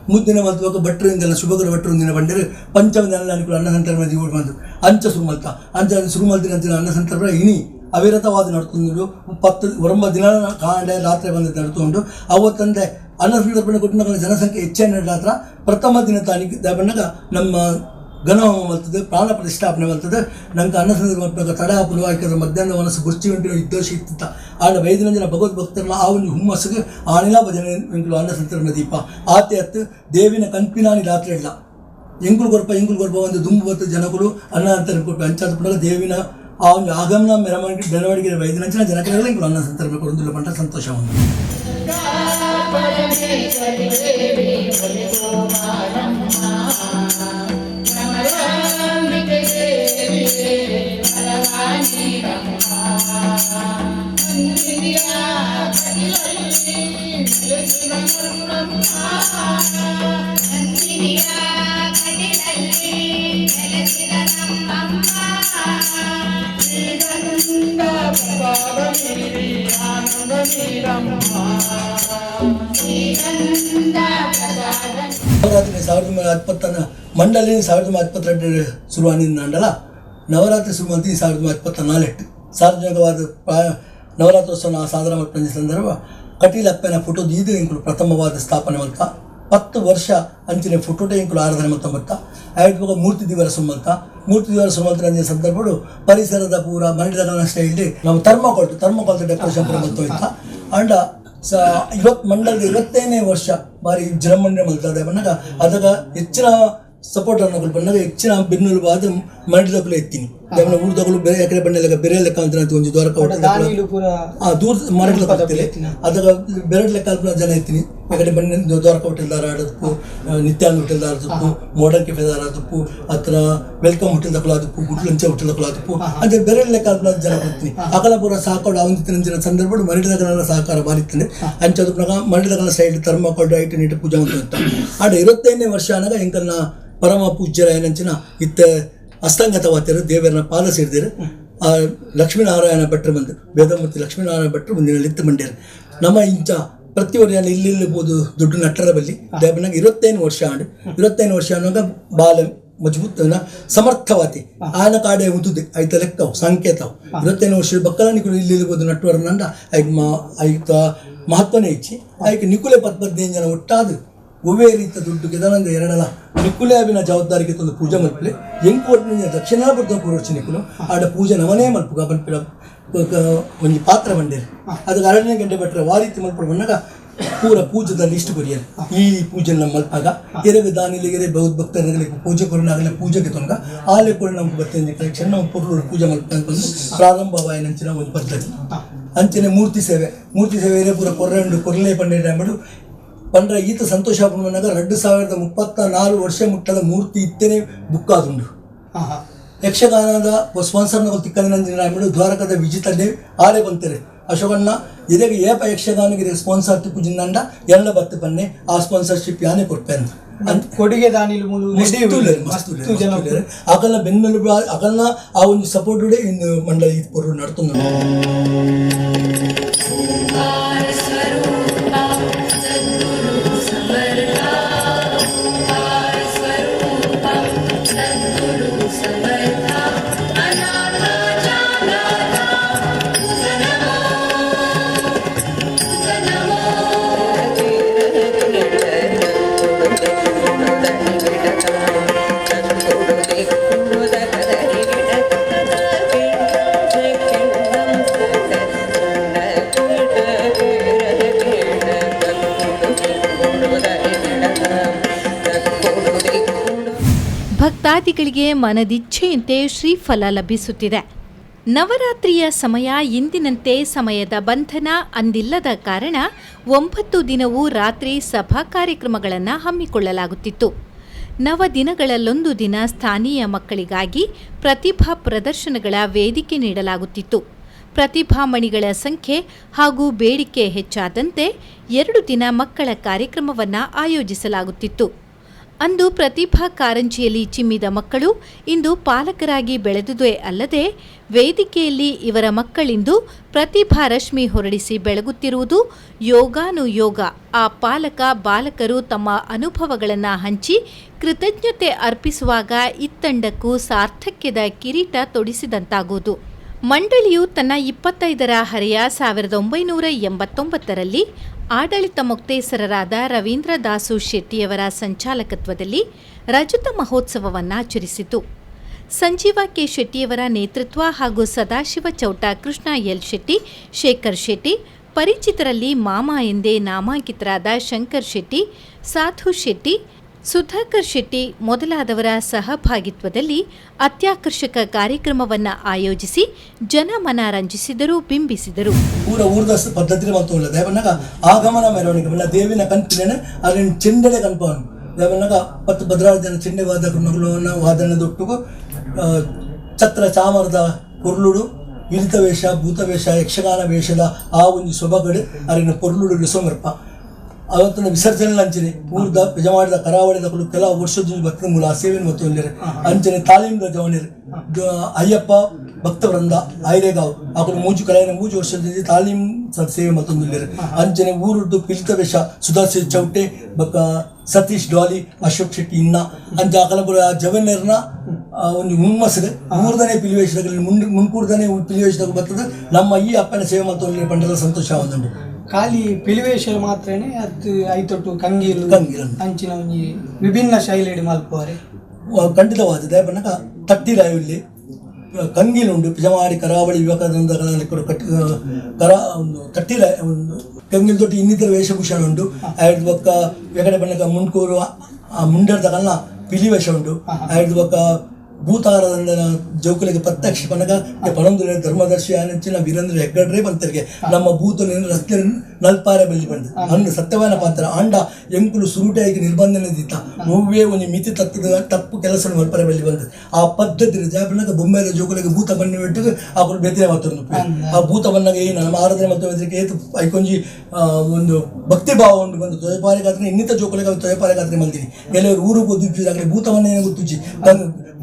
S11: 3 ದಿನ ಮಲ್ತುವಾಗ ಭಟ್ರಿಂದ ಶುಭಕರ ಭಟ್ರು ಬಂದರೆ ಪಂಚಮ ದಿನ ಅನುಕೂಲ ಅನ್ನ ಸಂತರ್ಪಣೆ ದಿವ ಬಂದು ಅಂಚ ಸುರುಮಲ್ತ ಅಂಚ ಸುರುಮಲ್ತಿನ ಅನ್ನ ಸಂತರ್ಪಣೆ ಇನಿ ಅವಿರತವಾದ ನಡ್ತುಂಡು. 10-9 ದಿನ ಕಾಂಡೆ ರಾತ್ರಿ ಬಂದ ನಡ್ತುಂಡು. ಅವತ್ತಂದೆ ಅನ್ನ ಸಂತರ್ಪಣೆ ಕೊಟ್ಟಿನ ಜನಸಂಖ್ಯೆ ಹೆಚ್ಚಾಗಿ ಹತ್ರ ಪ್ರಥಮ ದಿನ ತಾನಿಗೆ ಬಂದಾಗ ನಮ್ಮ ಘನಹೋಮ ಮಲ್ತದೆ, ಪ್ರಾಣ ಪ್ರತಿಷ್ಠಾಪನೆ ಮಲ್ತದೆ. ನಂಗೆ ಅನ್ನ ಸಂದರ್ಭ ತಡ ಹಾಕಲು ಮಧ್ಯಾಹ್ನ ಮನಸ್ಸು ಗುರ್ಚಿ ಉಂಟು ಇದ್ದೋಷ ಇತ್ತ ಆಡ 5 ದಿನ ಭಗವದ್ಭಕ್ತರನ್ನ ಆ ಒಂದು ಹುಮ್ಮಸ್ಸಿಗೆ ಆನಿಲ ಭಜನೆ ಎಂಕುಲು ಅನ್ನ ಸಂತರ್ಪಣೆ ದೀಪ ಆತೆ ಹತ್ತು ದೇವಿನ ಕನ್ಪಿನಾನಿ ರಾತ್ರಿ ಇಲ್ಲ ಎಂಕುಲು ಕೊರ್ಪ ಎಂಕುಲು ಕೊರ್ಪ ಒಂದು ದುಂಬು ಬತ್ತು ಜನಗಳು ಅನ್ನ ಅಂತ ಕೊರ್ಪ ಅಂಚಾದ ದೇವಿನ ಆ ಒಂದು ಆಗಮನ ಮೆರವಣಿಗೆ ಮೆರವಣಿಗೆ 5 ದಿನ ಜನಕರೆಲ್ಲ ಎಂಕುಲು ಅನ್ನ ಸಂತರ್ಪಣೆ ಕೊಡೊಂದಿಲ್ಲ ಪಂಟ ಸಂತೋಷ ಒಂದು. ನವರಾತ್ರಿ 1920 ಮಂಡಳಿ 1922 ಶುರುವಾನಿಂದ ಅಂಡಲ ನವರಾತ್ರಿ ಶುರುವಂತ 1924 ಸಾರ್ವಜನಿಕವಾದ ನವರಾತ್ರೋತ್ಸವ ಸಾಧನೆ ಮಾಡ್ಕೊಂಡ ಸಂದರ್ಭ ಕಟೀಲಪ್ಪನ ಫೋಟೋ ದೀದು ಇಂಕುಲು ಪ್ರಥಮವಾದ ಸ್ಥಾಪನೆ ಮಲ್ತ 10 ವರ್ಷ ಅಂಚಿನ ಫೋಟೋಟೆ ಇಂಕುಲು ಆರಾಧನೆ ಮಲ್ತ ಬರ್ತಾ ಆಯ್ತು ಮೂರ್ತಿ ದಿವರ ಸುಮಲ್ತ ಮೂರ್ತಿ ದಿವರ ಸುಮಲ್ತ ಅಂಚಿನ ಸಂದರ್ಭಗಳು ಪರಿಸರದ ಪೂರ ಮಂಡಲದ ಸ್ಟೈಲ್ ನಾವು ಥರ್ಮೋಕಾಲ್ ಡೆಕೋರೇಷನ್ ಪೂರ ಮಲ್ತ ಹೋಯ್ತಾ. ಅಂಡ ಇವತ್ತು ಮಂಡಲದ 25ನೇ ವರ್ಷ ಬಾರಿ ವಿಜೃಂಭಣೆ ಮಲ್ತದೆ ಬಂದಾಗ ಅದಾಗ ಹೆಚ್ಚಿನ ಸಪೋರ್ಟ್ ಅನ್ನೋಗಳು ಬಂದಾಗ ಹೆಚ್ಚಿನ ಬೆನ್ನೆಲುಬಾದ ಮಂಡಲದಕ್ಕೂ ಎತ್ತೀನಿ ದೇವನ ಊರ್ದಗಳು ಬೇರೆ ಯಾಕಡೆ ಬಂಡಲೆಕ್ಕ ಬೇರೆ ಲೆಕ್ಕ ಅಂತ ಒಂದು ದ್ವಾರಕ ಆ ದೂರ ಮರಗಳ ಬರ್ತೀರಿ ಅದಾಗ ಬೇರೆ ಲೆಕ್ಕ ಜನ ಎತ್ತೀನಿ ಯಾಕಡೆ ಬಂಡ ದ್ವಾರಕ ಹೋಟೆಲ್ದಾರ ಆಡೋದಕ್ಕೂ, ನಿತ್ಯಾನಂದ ಹೋಟೆಲ್ದಾರ ಆಡೋದಕ್ಕೂ, ಮಾಡರ್ನ್ ಕೆಫೆದಾರ ಆದಕ್ಕೂ, ಹತ್ರ welcome hotel ದಕ್ಕಲಾದಕ್ಕೂ, ಗುಡ್ಲಂಚೆ ಹೋಟೆಲ್ ದಕ್ಕಲಾದಕ್ಕೂ ಅಂದರೆ ಬೇರೆ ಲೆಕ್ಕ ಜನ ಬರ್ತೀನಿ. ಅಕಲಪುರ ಸಹಕಾರ ಅವನ ಸಂದರ್ಭ ಮರಳಿದ ಸಹಕಾರ ಬಾರಿತ್ತಂದ್ರೆ ಅಂಚದ ಮರಳಿದ ಸೈಡ್ ಥರ್ಮಾಕೋಲ್ ಐಟ್ ನೀಟ ಪೂಜಾ ಅಂತ ಆಡ 25ನೇ ವರ್ಷ ಅನ್ನಾಗ ಎಂಕಲ್ನ ಪರಮ ಪೂಜ್ಯರ ಏನಂಚಿನ ಇತ್ತ ಅಸ್ತಂಗತವಾತಿರು ದೇವರನ್ನ ಪಾದ ಸೇರಿದಿರು ಆ ಲಕ್ಷ್ಮೀನಾರಾಯಣ ಭಟ್ರು ಬಂದು ವೇದಮೂರ್ತಿ ಲಕ್ಷ್ಮೀನಾರಾಯಣ ಭಟ್ರು ಮುಂದಿನ ಇತ್ತು ಮಂಡ್ಯರು ನಮ್ಮ ಇಂಚ ಪ್ರತಿಯೊಬ್ಬರು ಇಲ್ಲಿ ಬೋದು ದುಡ್ಡು ನಟ್ಟರ ಬಲ್ಲಿ ದೇವನಾಗ 25 ವರ್ಷ ಆಂಡು 25 ವರ್ಷ ಅನ್ನೋಗ ಬಾಲ ಮಜಬೂತ್ ಸಮರ್ಥವಾತಿ ಆನ ಕಾಡೆ ಉಂತುದೆ ಐತ ಲೆಕ್ಕವು ಸಂಕೇತವು 25 ವರ್ಷ ಬಕ್ಕಲ ನಿಕುಲು ಇಲ್ಲಿ ಇರ್ಬೋದು ನಟ್ಟುವರ ನಂಡ ಐಕ್ ಐತ ಮಹತ್ವನೇ ಇಚ್ಚಿ ಐಕ್ ನಿಕುಲೆ 10-15 ಜನ ಒಟ್ಟಾದು ಒವ್ವೇ ರೀತಿಯ ದುಡ್ಡು ಕೆದನಂದ ಎರಡಲ ನಿಕುಲೆ ಅಭಿನ ಜವಾಬ್ದಾರಿಗೆ ತಂದು ಪೂಜೆ ಮಲ್ಪಲೆ ಎಂಕು ಒಟ್ಟಿನ ದಕ್ಷಿಣ ಬುದ್ಧ ಪೂರ್ವರ್ಷ ನಿಕುಲು ಆಡ ಪೂಜೆ ನವನೇ ಮಲ್ಪುಗ ಪನ್ಪಿನ ಒಂಜಿ ಪಾತ್ರ ಬಂಡೇರಿ ಅದಕ್ಕೆ 2ನೇ ಗಂಟೆ ಬಿಟ್ಟರೆ ವಾರೀತಿ ಮಲ್ಪಡು ಬಂದಾಗ ಪೂರ ಪೂಜೆದ ಲಿಸ್ಟ್ ಕೊರಿಯರು ಈ ಪೂಜೆ ನಮ್ಮ ಮಲ್ಪಾಗ ಎರಗ ದಾನಿಲಿಗೆರೆ ಬೌದ್ಧ ಭಕ್ತರಿಗೆ ಪೂಜೆ ಕೊರನಾಗಲೇ ಪೂಜೆಗೆ ತೊಂಗ ಆಲೆ ಕೂಡ ನಮ್ಗೆ ಬರ್ತೇನೆ ಕಲೆಕ್ಷನ್ ನಾವು ಪೊರ್ಲು ಪೂಜೆ ಮಲ್ಪ ಬಂದು ಪ್ರಾರಂಭವಾಯಿನಂಚಿನ ಒಂದು ಪದ್ಧತಿ. ಅಂಚನೆ ಮೂರ್ತಿ ಸೇವೆ ಮೂರ್ತಿ ಸೇವೆ ಪೂರ ಕೊರ್ರೆಂಡು ಕೊರ್ಲೆ ಪಂಡೆ ಅಂಬಡು ಪಂಡ್ರ ಈತ ಸಂತೋಷ ಬಂದಾಗ 2034 ವರ್ಷ ಮುಟ್ಟದ ಮೂರ್ತಿ ಇತ್ತೇನೆ ಬುಕ್ ಆದುಂಡು. ಯಕ್ಷಗಾನದ ಸ್ಪಾನ್ಸರ್ನ ತಿಕ್ಕಂದಿನ ದ್ವಾರಕದ ವಿಜಿತಲ್ಲಿ ಆರೆ ಬಂತಾರೆ ಅಶೋಕಣ್ಣ ಇದಕ್ಕೆ ಏಪ ಯಕ್ಷಗಾನಕ್ಕೆ ಸ್ಪಾನ್ಸರ್ ತಿಪ್ಪುಜಿಂದ ಎಲ್ಲ ಬತ್ತು ಬನ್ನಿ ಆ ಸ್ಪಾನ್ಸರ್ಶಿಪ್ ಯಾನೇ ಕೊಡ್ಪೆ ಅಂತ
S12: ಕೊಡುಗೆ ದಾನಿಲು
S11: ಅಕಲ್ನ ಬೆನ್ನೆಲುಬು ಅಕಲ್ನ ಆ ಒಂದು ಸಪೋರ್ಟ್ ಇನ್ನು ಮಂಡಳಿ ಪೊರು ನಡ್ತುಂದು.
S1: ಭಕ್ತಾದಿಗಳಿಗೆ ಮನದಿಚ್ಛೆಯಂತೆ ಶ್ರೀಫಲ ಲಭಿಸುತ್ತಿದೆ. ನವರಾತ್ರಿಯ ಸಮಯ ಇಂದಿನಂತೆ ಸಮಯದ ಬಂಧನ ಅಂದಿಲ್ಲದ ಕಾರಣ 9 ದಿನವೂ ರಾತ್ರಿ ಸಭಾ ಕಾರ್ಯಕ್ರಮಗಳನ್ನು ಹಮ್ಮಿಕೊಳ್ಳಲಾಗುತ್ತಿತ್ತು. ನವದಿನಗಳಲ್ಲೊಂದು ದಿನ ಸ್ಥಾನೀಯ ಮಕ್ಕಳಿಗಾಗಿ ಪ್ರತಿಭಾ ಪ್ರದರ್ಶನಗಳ ವೇದಿಕೆ ನೀಡಲಾಗುತ್ತಿತ್ತು. ಪ್ರತಿಭಾಮಣಿಗಳ ಸಂಖ್ಯೆ ಹಾಗೂ ಬೇಡಿಕೆ ಹೆಚ್ಚಾದಂತೆ 2 ದಿನ ಮಕ್ಕಳ ಕಾರ್ಯಕ್ರಮವನ್ನು ಆಯೋಜಿಸಲಾಗುತ್ತಿತ್ತು. ಅಂದು ಪ್ರತಿಭಾ ಕಾರಂಜಿಯಲ್ಲಿ ಚಿಮ್ಮಿದ ಮಕ್ಕಳು ಇಂದು ಪಾಲಕರಾಗಿ ಬೆಳೆದುದೇ ಅಲ್ಲದೆ ವೇದಿಕೆಯಲ್ಲಿ ಇವರ ಮಕ್ಕಳಿಂದು ಪ್ರತಿಭಾ ರಶ್ಮಿ ಹೊರಡಿಸಿ ಬೆಳಗುತ್ತಿರುವುದು ಯೋಗಾನುಯೋಗ. ಆ ಪಾಲಕ ಬಾಲಕರು ತಮ್ಮ ಅನುಭವಗಳನ್ನು ಹಂಚಿ ಕೃತಜ್ಞತೆ ಅರ್ಪಿಸುವಾಗ ಇತ್ತಂಡಕ್ಕೂ ಸಾರ್ಥಕ್ಯದ ಕಿರೀಟ ತೊಡಿಸಿದಂತಾಗುವುದು. ಮಂಡಳಿಯು ತನ್ನ 25ರ ಹರೆಯ 1989ರಲ್ಲಿ ಆಡಳಿತ ಮೊಕ್ತೇಸರರಾದ ರವೀಂದ್ರ ದಾಸು ಶೆಟ್ಟಿಯವರ ಸಂಚಾಲಕತ್ವದಲ್ಲಿ ರಜತ ಮಹೋತ್ಸವವನ್ನು ಆಚರಿಸಿತು. ಸಂಜೀವ ಕೆ ಶೆಟ್ಟಿಯವರ ನೇತೃತ್ವ ಹಾಗೂ ಸದಾಶಿವ ಚೌಟ, ಕೃಷ್ಣ ಎಲ್ ಶೆಟ್ಟಿ, ಶೇಖರ್ ಶೆಟ್ಟಿ, ಪರಿಚಿತರಲ್ಲಿ ಮಾಮ ಎಂದೇ ನಾಮಾಂಕಿತರಾದ ಶಂಕರ್ ಶೆಟ್ಟಿ, ಸಾಧು ಶೆಟ್ಟಿ, ಸುಧಾಕರ್ ಶೆಟ್ಟಿ ಮೊದಲಾದವರ ಸಹಭಾಗಿತ್ವದಲ್ಲಿ ಅತ್ಯಾಕರ್ಷಕ ಕಾರ್ಯಕ್ರಮವನ್ನು ಆಯೋಜಿಸಿ ಜನಮನ ರಂಜಿಸಿದರು, ಬಿಂಬಿಸಿದರು.
S11: ಪೂರ ಊರ್ದ ಪದ್ಧತಿ ಮಲ್ತೊಲ್ಲ ದೇವನಾಗ ಆಗಮನ ಮೆರವಣಿಗೆ ಬಣ್ಣ ದೇವಿನ ಕನ್ಪಿನ ಅದನ್ನ ಚೆಂಡಲೆ ಕನ್ಪವನು ದೇವನಾಗ 10 ಭದ್ರಾರು ಜನ ಚೆಂಡೆ ವಾದಕರು ವಾದನದೊಟ್ಟಿಗೂ ಛತ್ರ ಚಾಮರದ ಪೊರ್ಲುಡು ಇಳಿತ ವೇಷ, ಭೂತವೇಷ, ಯಕ್ಷಗಾನ ವೇಷದ ಆ ಒಂದು ಸೊಬಗಡು ಅರಿನ ಪೊರ್ಲುಡು ಸೊಮರ್ಪ ಅವತ್ತಿನ ವಿಸರ್ಜನೆ ಅಂಚನೆ ಊರ್ದ ಯಜಮಾನದ ಕರಾವಳಿದ ಕೆಲವು ವರ್ಷದ ಭಕ್ತ ಮೂಲ ಸೇವೆ ಮತ್ತು ಅಂಚನೆ ತಾಲೀಮ್ದ ಜವನಿರು ಅಯ್ಯಪ್ಪ ಭಕ್ತವೃಂದ ಐರೇಗಾವ್ ಅಕಲು ಮೂಜು ಕಳೆಯ 3 ವರ್ಷದ ತಾಲೀಮ್ ಸೇವೆ ಮತ್ತೊಂದು ಅಂಚನೆ ಊರುದ್ದು ಪಿಲಿತ ವೇಷ ಸುಧಾಸಿ ಚೌಟೆ ಬಕ್ಕ ಸತೀಶ್ ಡಾಲಿ ಅಶೋಕ್ ಶೆಟ್ಟಿ ಇನ್ನ ಅಂಚ ಅಕಲಪುರ ಜವನರ್ನ ಒಂದು ಹುಮ್ಮಸ್ಸು ಊರ್ದನೇ ಪಿಲಿವೇಶದಲ್ಲಿ ಮುನ್ಕೂರ್ದನೇ ಪಿಲಿವೇಶದಾಗ ಬರ್ತದೆ ನಮ್ಮ ಈ ಅಪ್ಪನ ಸೇವೆ ಮತ್ತು ಪಂಡದ ಸಂತೋಷ ಒಂದುಂಟು.
S12: ಖಾಲಿ ಪಿಲಿವೇಶ ಮಾತ್ರನೇ ಅದು ಐತೊಟ್ಟು ಕಂಗೀಲು ಅಂಚಿನ ಒಂಜಿ ವಿಭಿನ್ನ ಶೈಲಿಡ್ ಮಲ್ಪುವರೆ
S11: ಖಂಡಿತವಾದ ದೇವನಕ ತಟ್ಟಿರಾಯುಲ್ಲಿ ಕಂಗೀಲುಂಡು ಪಿಜಮಾಡಿ ಕರಾವಳಿ ಯುವಕರಿಂದ ಕರ ಒಂದು ತಟ್ಟಿರ ಒಂದು ಕಂಗೀಲ್ ತೊಟ್ಟು ಇನ್ನಿತರ ವೇಷಭೂಷಣ ಉಂಟು. ಐದು ಬೊಕ್ಕ ವೆಗಡೆ ಬಣ್ಣಕ ಮುಂಡ್ಕೂರು ಆ ಮುಂಡರ್ದಕಲ್ಲ ಪಿಲಿ ವೇಷ ಉಂಟು. ಐದು ಬೊಕ್ಕ ಭೂತಾರದಂದ ಜೋಕುಲಿಗೆ ಪ್ರತ್ಯಕ್ಷ ಪನಗ ಪಣಂದು ಧರ್ಮದರ್ಶಿ ಆನಂಚಿನ ವೀರೇಂದ್ರ ಹೆಗ್ಗಡ್ರೆ ಬಂತರಿಗೆ ನಮ್ಮ ಭೂತನ ರಸ್ತೆ ನಲ್ಪಾರೆ ಬಲ್ಲಿ ಬಂದು ಅಂದು ಸತ್ಯವಾನ ಪಾತ್ರ ಅಂಡ ಎಂಕುಲು ಸುರುಟಾಗಿ ನಿರ್ಬಂಧನೆ ದಿತ್ತ ನೋವೇ ಒಂದು ಮಿತಿ ತತ್ತದ ತಪ್ಪು ಕೆಲಸ ಮಲ್ಪಾರೆ ಬಲ್ಲಿ ಬಂದು ಆ ಪದ್ಧತಿ ಜಾಪನಗ ಬೊಂಬೆದ ಜೋಕುಲಿಗೆ ಭೂತ ಬನ್ನಿ ಬಿಟ್ಟು ಆಕುಲು ಬೇತೆ ಮಾತ್ರ ಆ ಭೂತ ಬನ್ನಾಗ ಏನು ನಮ್ಮ ಆರಾಧನೆ ಮತ್ತು ಅದಕ್ಕೆ ಏತು ಐಕೊಂಜಿ ಒಂದು ಭಕ್ತಿ ಭಾವ ಉಂಟು ಬಂದು ತೊಯಪಾರಿಗಾತ್ರೆ ಇನ್ನಿತ ಜೋಕುಲಿಗೆ ತೊಯಪಾರಿಗಾತ್ರೆ ಮಲ್ದಿನಿ ಕೆಲವರು ಊರು ಗೊತ್ತುಜ್ಜಿ ಭೂತವನ್ನ ಏನೋ ಗೊತ್ತುಜ್ಜಿ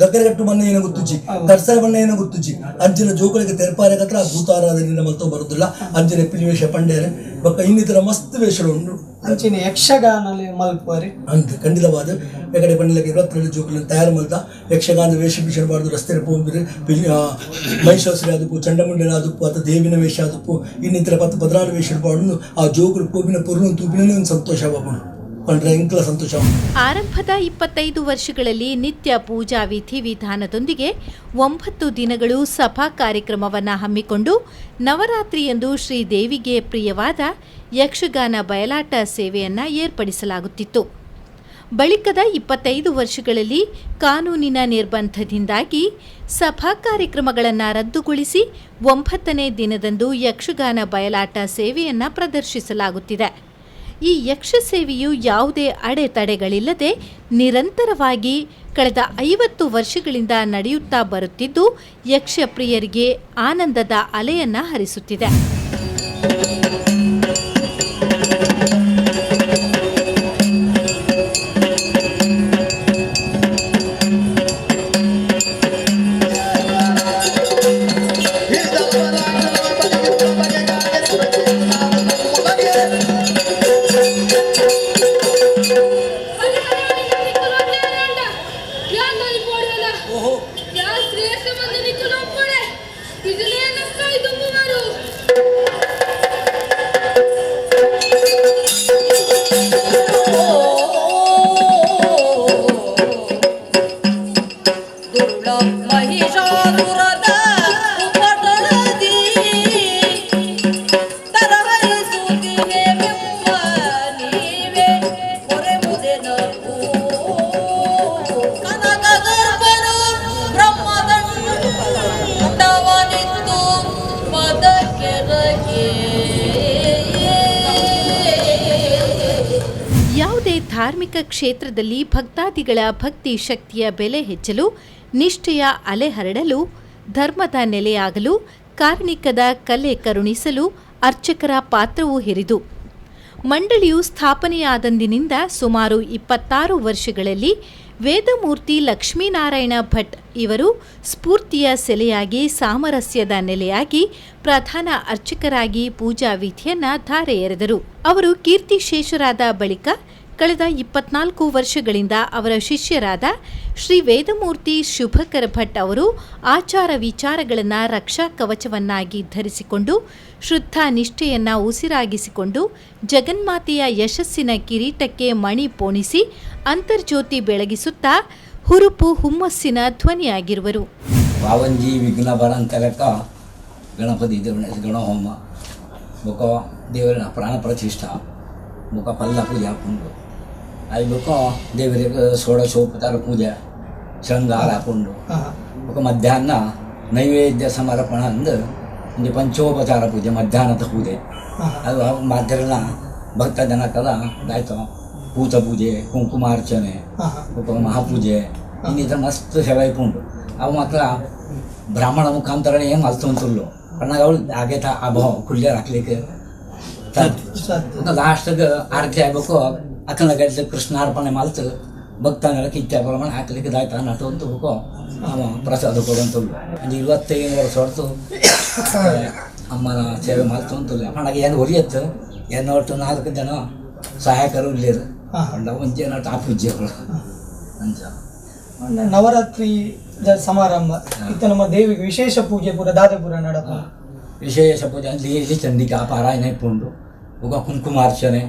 S11: ದಕ್ಕರೆ ಬಣ್ಣ ಏನೋ ಗೊತ್ತುಜ್ಜಿ ಕರ್ಸರ ಬಣ್ಣ ಏನೋ ಗೊತ್ತುಜ್ಜಿ ಅಂಚಿನ ಜೋಕುಲಿಗೆ ತೆರಪಾರಕತ್ರ ಭೂತಾರಾಧನೆ ಮಲ್ತೋ ಬರುದಿಲ್ಲ ಅಂಚಿನ ಪಿಲಿವೇಷ ಪಂಡ್ಯರೆ ಬೊಕ್ಕ ಇನ್ನಿತರ ಮಸ್ತ್ ವೇಷಗಳು ಉಂಟು.
S12: ಅಂಚನೆ ಯಕ್ಷಗಾನಲೆ ಮಲ್ಪುವರೆ
S11: ಅಂತ ಖಂಡಿತವಾದ ಎಕಡೆ ಪಂಡಲಕ್ಕೆ 22 ಜೋಕುలను ತಯಾರು ಮಲ್ತ ಯಕ್ಷಗಾನ ವೇಷಭೂಷಣ ಬಾರ್ದು ರಸ್ತೆ ಪೋಂಬಿರು ಮಹಿಷಾಸುರ ಆದುಪ್ಪು ಚಂಡಮುಂಡನ ಆದುಪ್ಪು ಅಥವಾ ದೇವಿನ ವೇಷ ಆದುಪ್ಪು ಇನ್ನಿತರ 10 16 ವೇಷ ಬಾರ್ದು ಆ ಜೋಕುಲು ಪೋಪಿನ ಪೊರ್ಲು ತೂಪಿನ ಒಂದು ಸಂತೋಷ ಬಾಪುಂಡು ಪಂಡ್ರೆ ಎಂಕ್ಲ ಸಂತೋಷ.
S1: ಆರಂಭದ 25 ವರ್ಷಗಳಲ್ಲಿ ನಿತ್ಯ ಪೂಜಾ ವಿಧಿ ವಿಧಾನದೊಂದಿಗೆ 9 ದಿನಗಳು ಸಭಾ ಕಾರ್ಯಕ್ರಮವನ್ನು ಹಮ್ಮಿಕೊಂಡು ನವರಾತ್ರಿಯಂದು ಶ್ರೀದೇವಿಗೆ ಪ್ರಿಯವಾದ ಯಕ್ಷಗಾನ ಬಯಲಾಟ ಸೇವೆಯನ್ನು ಏರ್ಪಡಿಸಲಾಗುತ್ತಿತ್ತು. ಬಳಿಕದ 25 ವರ್ಷಗಳಲ್ಲಿ ಕಾನೂನಿನ ನಿರ್ಬಂಧದಿಂದಾಗಿ ಸಭಾ ಕಾರ್ಯಕ್ರಮಗಳನ್ನು ರದ್ದುಗೊಳಿಸಿ 9ನೇ ದಿನದಂದು ಯಕ್ಷಗಾನ ಬಯಲಾಟ ಸೇವೆಯನ್ನು ಪ್ರದರ್ಶಿಸಲಾಗುತ್ತಿದೆ. ಈ ಯಕ್ಷ ಸೇವೆಯು ಯಾವುದೇ ಅಡೆತಡೆಗಳಿಲ್ಲದೆ ನಿರಂತರವಾಗಿ ಕಳೆದ 50 ವರ್ಷಗಳಿಂದ ನಡೆಯುತ್ತಾ ಬರುತ್ತಿದ್ದು ಯಕ್ಷಪ್ರಿಯರಿಗೆ ಆನಂದದ ಅಲೆಯನ್ನು ಹರಿಸುತ್ತಿದೆ. ಯಾವುದೇ ಧಾರ್ಮಿಕ ಕ್ಷೇತ್ರದಲ್ಲಿ ಭಕ್ತಾದಿಗಳ ಭಕ್ತಿ ಶಕ್ತಿಯ ಬೆಲೆ ಹೆಚ್ಚಲು, ನಿಷ್ಠೆಯ ಅಲೆ ಹರಡಲು, ಧರ್ಮದ ನೆಲೆಯಾಗಲು, ಕಾರ್ಣಿಕದ ಕಲೆ ಕರುಣಿಸಲು ಅರ್ಚಕರ ಪಾತ್ರವೂ ಹಿರಿದು. ಮಂಡಳಿಯು ಸ್ಥಾಪನೆಯಾದಂದಿನಿಂದ ಸುಮಾರು 26 ವರ್ಷಗಳಲ್ಲಿ ವೇದಮೂರ್ತಿ ಲಕ್ಷ್ಮೀನಾರಾಯಣ ಭಟ್ ಇವರು ಸ್ಫೂರ್ತಿಯ ಸೆಲೆಯಾಗಿ, ಸಾಮರಸ್ಯದ ನೆಲೆಯಾಗಿ ಪ್ರಧಾನ ಅರ್ಚಕರಾಗಿ ಪೂಜಾ ವಿಧಿಯನ್ನು ಧಾರೆ ಎರೆದರು. ಅವರು ಕೀರ್ತಿಶೇಷರಾದ ಬಳಿಕ ಕಳೆದ 24 ವರ್ಷಗಳಿಂದ ಅವರ ಶಿಷ್ಯರಾದ ಶ್ರೀ ವೇದಮೂರ್ತಿ ಶುಭಕರ ಭಟ್ ಅವರು ಆಚಾರ ವಿಚಾರಗಳನ್ನು ರಕ್ಷಾ ಕವಚವನ್ನಾಗಿ ಧರಿಸಿಕೊಂಡು, ಶ್ರದ್ಧಾ ನಿಷ್ಠೆಯನ್ನು ಉಸಿರಾಗಿಸಿಕೊಂಡು, ಜಗನ್ಮಾತೆಯ ಯಶಸ್ಸಿನ ಕಿರೀಟಕ್ಕೆ ಮಣಿ ಪೋಣಿಸಿ ಅಂತರ್ಜ್ಯೋತಿ ಬೆಳಗಿಸುತ್ತಾ ಹುರುಪು ಹುಮ್ಮಸ್ಸಿನ ಧ್ವನಿಯಾಗಿರುವರು.
S13: ಪಾವಂಜಿ ವಿಘ್ನ ಬರಂತ ಲೆಕ್ಕ ಗಣಪತಿ ದೇವರ ಗಣಹೋಮ ಬೊಕ ದೇವರ ಪ್ರಾಣ ಪ್ರತಿಷ್ಠಾ ಬೊಕ ಪಲ್ಲ ಪೂಜೆ ಆಪುಂಡು. ಅವು ಬೊಕ ದೇವರಿಗೆ ಷೋಡಶೋಪಚಾರ ಪೂಜೆ ಶೃಂಗಾರ ಆಪುಂಡು. ಬೊಕ ಮಧ್ಯಾಹ್ನ ನೈವೇದ್ಯ ಸಮರ್ಪಣ ಅಂದು ಒಂಜಿ ಪಂಚೋಪಚಾರ ಪೂಜೆ ಮಧ್ಯಾಹ್ನದ ಪೂಜೆ. ಅದು ಮಾಧ್ಯಮ ಭಕ್ತ ಜನಕದ ಆಯ್ತು ಪೂತ ಪೂಜೆ ಕುಂಕುಮಾರ್ಚನೆ ಬೊಕ ಮಹಾಪೂಜೆ ಇನ್ನಿತರ ಮಸ್ತ್ ಸೇವೆ ಇಪ್ಪುಂಡು. ಅವು ಮಾತ್ರ ಬ್ರಾಹ್ಮಣ ಮುಖಾಂತರನೇ ಏನು ಮಲ್ತೊಂತುಲ್ಲು ಪಣ್ಣಾಗ ಅವಳು ಆಗೇತ ಅಭಾವ ಕುಳ್ಳೆ ಹಾಕ್ಲಿಕ್ಕೆ ಲಾಸ್ಟ್ಗೆ ಆರತಿ ಆಗ್ಬೇಕು. ಅಕ್ಕನ ಗಡಿಸಿ ಕೃಷ್ಣಾರ್ಪಣೆ ಮಲ್ತು ಭಕ್ತನೆಲ್ಲ ಕಿಚ್ಚ ಪ್ರಮಾಣ ಹಾಕ್ಲಿಕ್ಕೆ ದಾಯ್ತ ನಟುವಂತ ಬೇಕು ಅವ ಪ್ರಸಾದ ಕೊಡುವಂತುಲ್ಲು. ಒಂದು 25 ವರ್ಷ ಹೊರತು ಅಮ್ಮನ ಸೇವೆ ಮಲ್ತೊಂತುಲ್ಲ. ಪಣ್ಣಾಗ ಏನು ಹೊರಿಯತ್ತು ಏನು ಒಟ್ಟು 4 ಜನ ಸಹಾಯಕರು ಇಲ್ಲೇರು ಪಂಡ ಒಂಜೆ ನಟ್ಟು ಆ ಪೂಜ್ಯಗಳು ಅಂಚ.
S12: ನವರಾತ್ರಿ ಸಮಾರಂಭ ಇತ್ತ ನಮ್ಮ ದೇವಿಗೆ ವಿಶೇಷ ಪೂಜೆ ಪೂರ ದಾದಪುರ ನಡಪ
S13: ವಿಶೇಷ ಪೂಜೆ ಅಲ್ಲಿ ಚಂಡಿಕಾ ಪಾರಾಯಣ ಇಪ್ಪುಂಡು. ಬೊಕ ಕುಂಕುಮಾರ್ಚನೆ,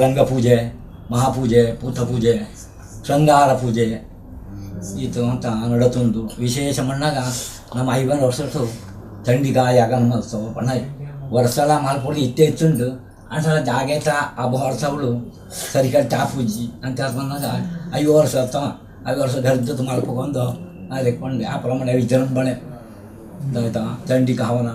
S13: ರಂಗ ಪೂಜೆ, ಮಹಾಪೂಜೆ, ಪೂತ ಪೂಜೆ, ಶೃಂಗಾರ ಪೂಜೆ ಈತು ಅಂತ ನಡತುಂಡು. ವಿಶೇಷ ಮಣ್ಣಾಗ ನಮ್ಮ 50 ವರ್ಷ ಚಂಡಿಕಾ ಯಾಗ ಮಲ್ತೋ ಪಣ್ಣ ವರ್ಷಲ ಮಲ್ಪೊಡು ಇತ್ತೆ ಇತ್ತುಂಡು. ಅಂಚ ಜಾಗೇತ ಆ ವರ್ಷಗಳು ಸರಿಕಲ್ ಚಾಪೂಜಿ ಅಂತ ಬಂದಾಗ 5 ವರ್ಷ 5 ವರ್ಷ ಗರ್ಜದ ಮಲ್ಪಕೊಂಡು ಅದಕ್ಕೆ ಪಂಡೆ ಆ ಪ್ರಮಾಣ ವಿಜೃಂಭಣೆ ಆಯ್ತಾ ಚಂಡಿಕಾ ಹವನ.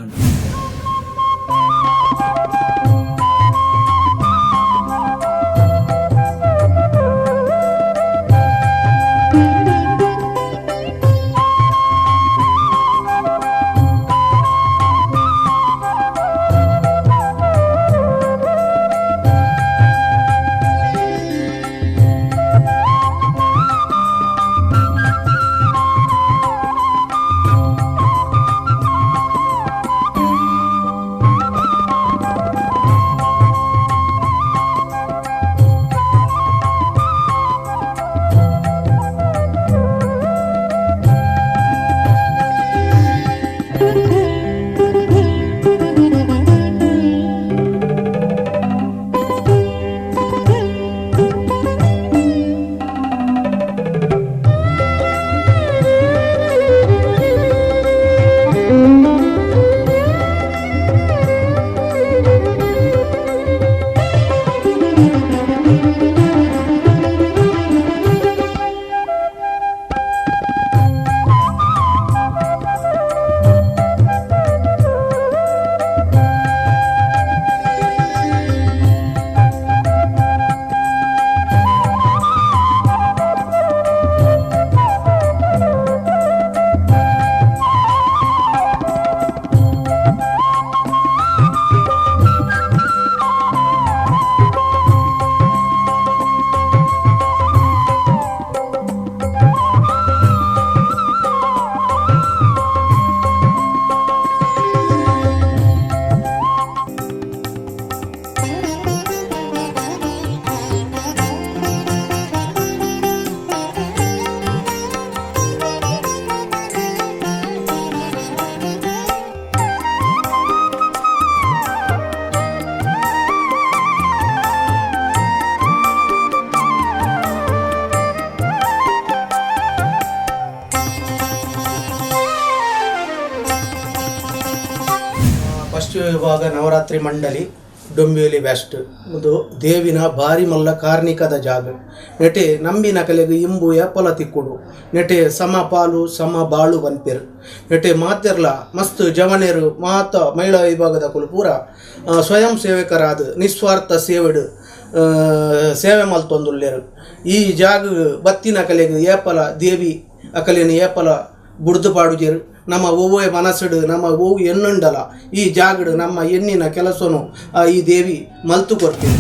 S14: ಪಶ್ಚಿಮ ವಿಭಾಗ ನವರಾತ್ರಿ ಮಂಡಳಿ ಡೊಂಬಿವಲಿ ವೆಸ್ಟ್ ಉಂದು ದೇವಿನ ಬಾರಿ ಮಲ್ಲ ಕಾರ್ಣಿಕದ ಜಾಗ. ನೆಟೆ ನಂಬಿನ ಕಲೆಗ್ ಇಂಬು ಏಪಲ ತಿಕ್ಕುಡು. ನೆಟೆ ಸಮ ಪಾಲು ಸಮ ಬಾಳು ಪನ್ಪೆರ್. ನೆಟೆ ಮಾತೆರ್ಲ ಮಸ್ತ್ ಜವನೆರು ಮಾತ ಮಹಿಳಾ ವಿಭಾಗದಕುಲು ಪೂರ ಸ್ವಯಂ ಸೇವಕರಾದ ನಿಸ್ವಾರ್ಥ ಸೇವೆಡ್ ಸೇವೆ ಮಲ್ತೊಂದುಲ್ಲೆರ್. ಈ ಜಾಗ ಬತ್ತಿನ ಕಲೆಗ್ ಏಪಲ ದೇವಿ ಅಕಲೆನ್ ಏಪಲ ಬುಡ್ದು ಪಾಡುಜೆರ್. ನಮ್ಮ ಒವ್ವೆ ಮನಸ್ಸುಡು ನಮ್ಮ ಒವ್ವು ಎನ್ನುಂಡಲ ಈ ಜಾಗಡು ನಮ್ಮ ಎಣ್ಣಿನ ಕೆಲಸನು ಈ ದೇವಿ ಮಲ್ತು ಕೊರ್ಪೆರ್.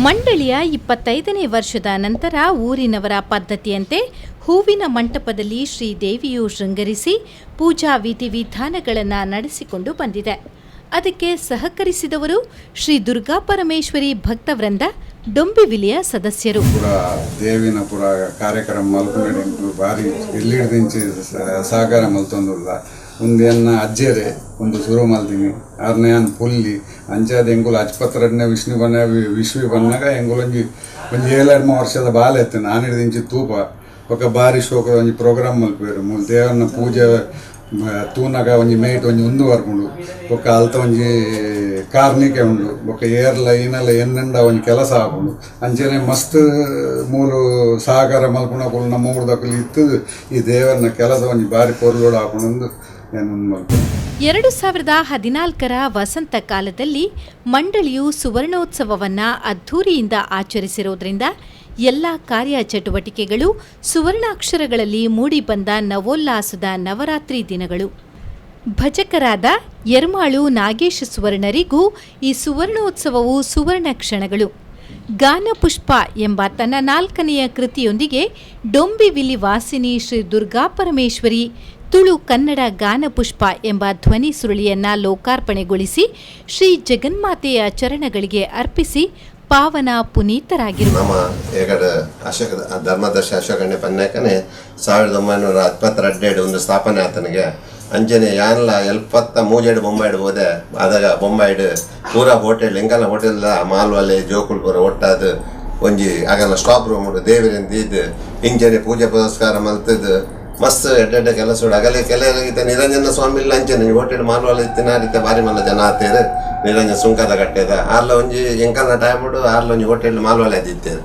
S1: ಮಂಡಳಿಯ 25ನೇ ವರ್ಷದ ನಂತರ ಊರಿನವರ ಪದ್ಧತಿಯಂತೆ ಹೂವಿನ ಮಂಟಪದಲ್ಲಿ ಶ್ರೀದೇವಿಯು ಶೃಂಗರಿಸಿ ಪೂಜಾ ವಿಧಿವಿಧಾನಗಳನ್ನು ನಡೆಸಿಕೊಂಡು ಬಂದಿದೆ. ಅದಕ್ಕೆ ಸಹಕರಿಸಿದವರು ಶ್ರೀ ದುರ್ಗಾ ಪರಮೇಶ್ವರಿ ಭಕ್ತವೃಂದ ಡೊಂಬಿವಿಲಿಯ ಸದಸ್ಯರು.
S15: ದೇವಿನ ಪುರ ಕಾರ್ಯಕ್ರಮ ಮಲ್ಪುನಡೆ ಬಾರಿ ಎಲ್ಲಿಡ್ದಿಂಚಿ ಸಹಕಾರ ಮಲ್ತೊಂದುಲ್ಲ. ಉಂದೆನ್ನ ಅಜ್ಜೆರೆ ಒಂದು ಸುರು ಮಲ್ದಿನಿ ಆರ್ನೆಯನ್ ಪುಲ್ಲಿ ಅಂಚಾದ ಎಂಗುಲ ಅಜ್ಪತ್ರಡ್ನೆ ವಿಷ್ಣು ಬನ್ನ ವಿಶ್ವಿ ಬನ್ನಾಗ ಎಂಗುಲೊಂಜಿ ಒಂಜಿ ಏಳೆರ್ಮ ವರ್ಷದ ಬಾಲೆ ಇತ್ತು ನಾನಿಡ್ದಿಂಚಿ ತೂಪ ఒక ಬಾರಿ ಶೋಕದ ಒಂಜಿ ಪ್ರೋಗ್ರಾಮ್ ಮಲ್ಪುವೆರ್. ಮೂಲು ದೇವರನ್ನ ಪೂಜೆ ತೂನಗ ಒಂಜಿ ಮೇಟ್ ಒಂಜಿ ಉಂದು ಬರ್ಪುಂಡು. ಬೊಕ್ಕ ಅಲ್ತ ಒಂಜಿ ಕಾರ್ಣಿಕೆ ಉಂಡು. ಬೊಕ್ಕ ಏರ್ಲ ಈನಲ ಎನ್ನುಂಡ ಒಂಜಿ ಕೆಲಸ ಆಪುಂಡು. ಅಂಚನೆ ಮಸ್ತ್ ಮೂಲು ಸಹಕಾರ ಮಲ್ಪುನಕುಲು ನಮ್ಮ ಊರ್ದಕುಲು ಇತ್ತು ಈ ದೇವರನ್ನ ಕೆಲಸ ಒಂಜಿ ಬಾರಿ ಪೊರ್ಲುಡು ಆಪುಂಡು.
S1: 2014ರ ವಸಂತ ಕಾಲದಲ್ಲಿ ಮಂಡಳಿಯು ಸುವರ್ಣೋತ್ಸವವನ್ನು ಅದ್ಧೂರಿಯಿಂದ ಆಚರಿಸಿರುವುದರಿಂದ ಎಲ್ಲ ಕಾರ್ಯಚಟುವಟಿಕೆಗಳು ಸುವರ್ಣಾಕ್ಷರಗಳಲ್ಲಿ ಮೂಡಿಬಂದ ನವೋಲ್ಲಾಸದ ನವರಾತ್ರಿ ದಿನಗಳು. ಭಜಕರಾದ ಯರ್ಮಾಳು ನಾಗೇಶ ಸುವರ್ಣರಿಗೂ ಈ ಸುವರ್ಣೋತ್ಸವವು ಸುವರ್ಣ ಕ್ಷಣಗಳು. ಗಾನಪುಷ್ಪ ಎಂಬ ತನ್ನ 4ನೆಯ ಕೃತಿಯೊಂದಿಗೆ ಡೊಂಬಿವಿಲಿ ವಾಸಿನಿ ಶ್ರೀ ದುರ್ಗಾ ಪರಮೇಶ್ವರಿ ತುಳು ಕನ್ನಡ ಗಾನಪುಷ್ಪ ಎಂಬ ಧ್ವನಿ ಸುರುಳಿಯನ್ನು ಲೋಕಾರ್ಪಣೆಗೊಳಿಸಿ ಶ್ರೀ ಜಗನ್ಮಾತೆಯ ಚರಣಗಳಿಗೆ ಅರ್ಪಿಸಿ ಪಾವನ ಪುನೀತರಾಗಿರು.
S16: ನಮ್ಮ ಏಕಡ ಅಶೋಕ ಧರ್ಮದರ್ಶಿ ಅಶೋಕಣ್ಣೆ ಪನ್ಯಾಕನೆ 1922 ಒಂದು ಸ್ಥಾಪನೆ ಆತನಿಗೆ. ಅಂಜನೆ ಯಾನ್ಲ 73 ಬೊಂಬಾಯಿಡ್ ಹೋದೆ. ಆದಾಗ ಬೊಂಬಾಯಿಡ್ ಪೂರ ಹೋಟೆಲ್ ಎಂಕಲ್ನ ಹೋಟೆಲ್ ಮಾಲ್ವಲೆ ಜೋಕುಲ್ ಪೂರ ಒಟ್ಟಾದ ಒಂಜಿ ಆಗಲ್ಲ ಸ್ಟಾಪ್ ರೂಮ್ ದೇವರಿಂದ ಇದ್ದು ಇಂಚನೆ ಪೂಜೆ ಪುರಸ್ಕಾರ ಮಲ್ತದ್ದು ಮಸ್ತ್ ಎಡ್ಡೆಡ್ಡೆ ಕೆಲಸ ಅಗಲೆ ಕೆಲವರಿಗೆ ನಿರಂಜನ ಸ್ವಾಮಿ ಇಲ್ಲ ಅಂಚನೆ ಹೋಟೆಲ್ ಮಾಲ್ವಲೆ ಇತ್ತಿನ ರೀತಿ ಬಾರಿ ಮಲ್ಲ ಜನ ಆತೇರು. ನಿರಂಜನ ಸುಂಕದ ಕಟ್ಟೆದ ಆರ್ಲ ಒಂಜಿ ಎಂಕಲ್ನ ಟೈಮ್ ಉಂಡು ಆರ್ಲ ಒಂಜಿ ಹೋಟೆಲ್ ಮಾಲ್ವಲೆ ಅದಿತ್ತೇರು.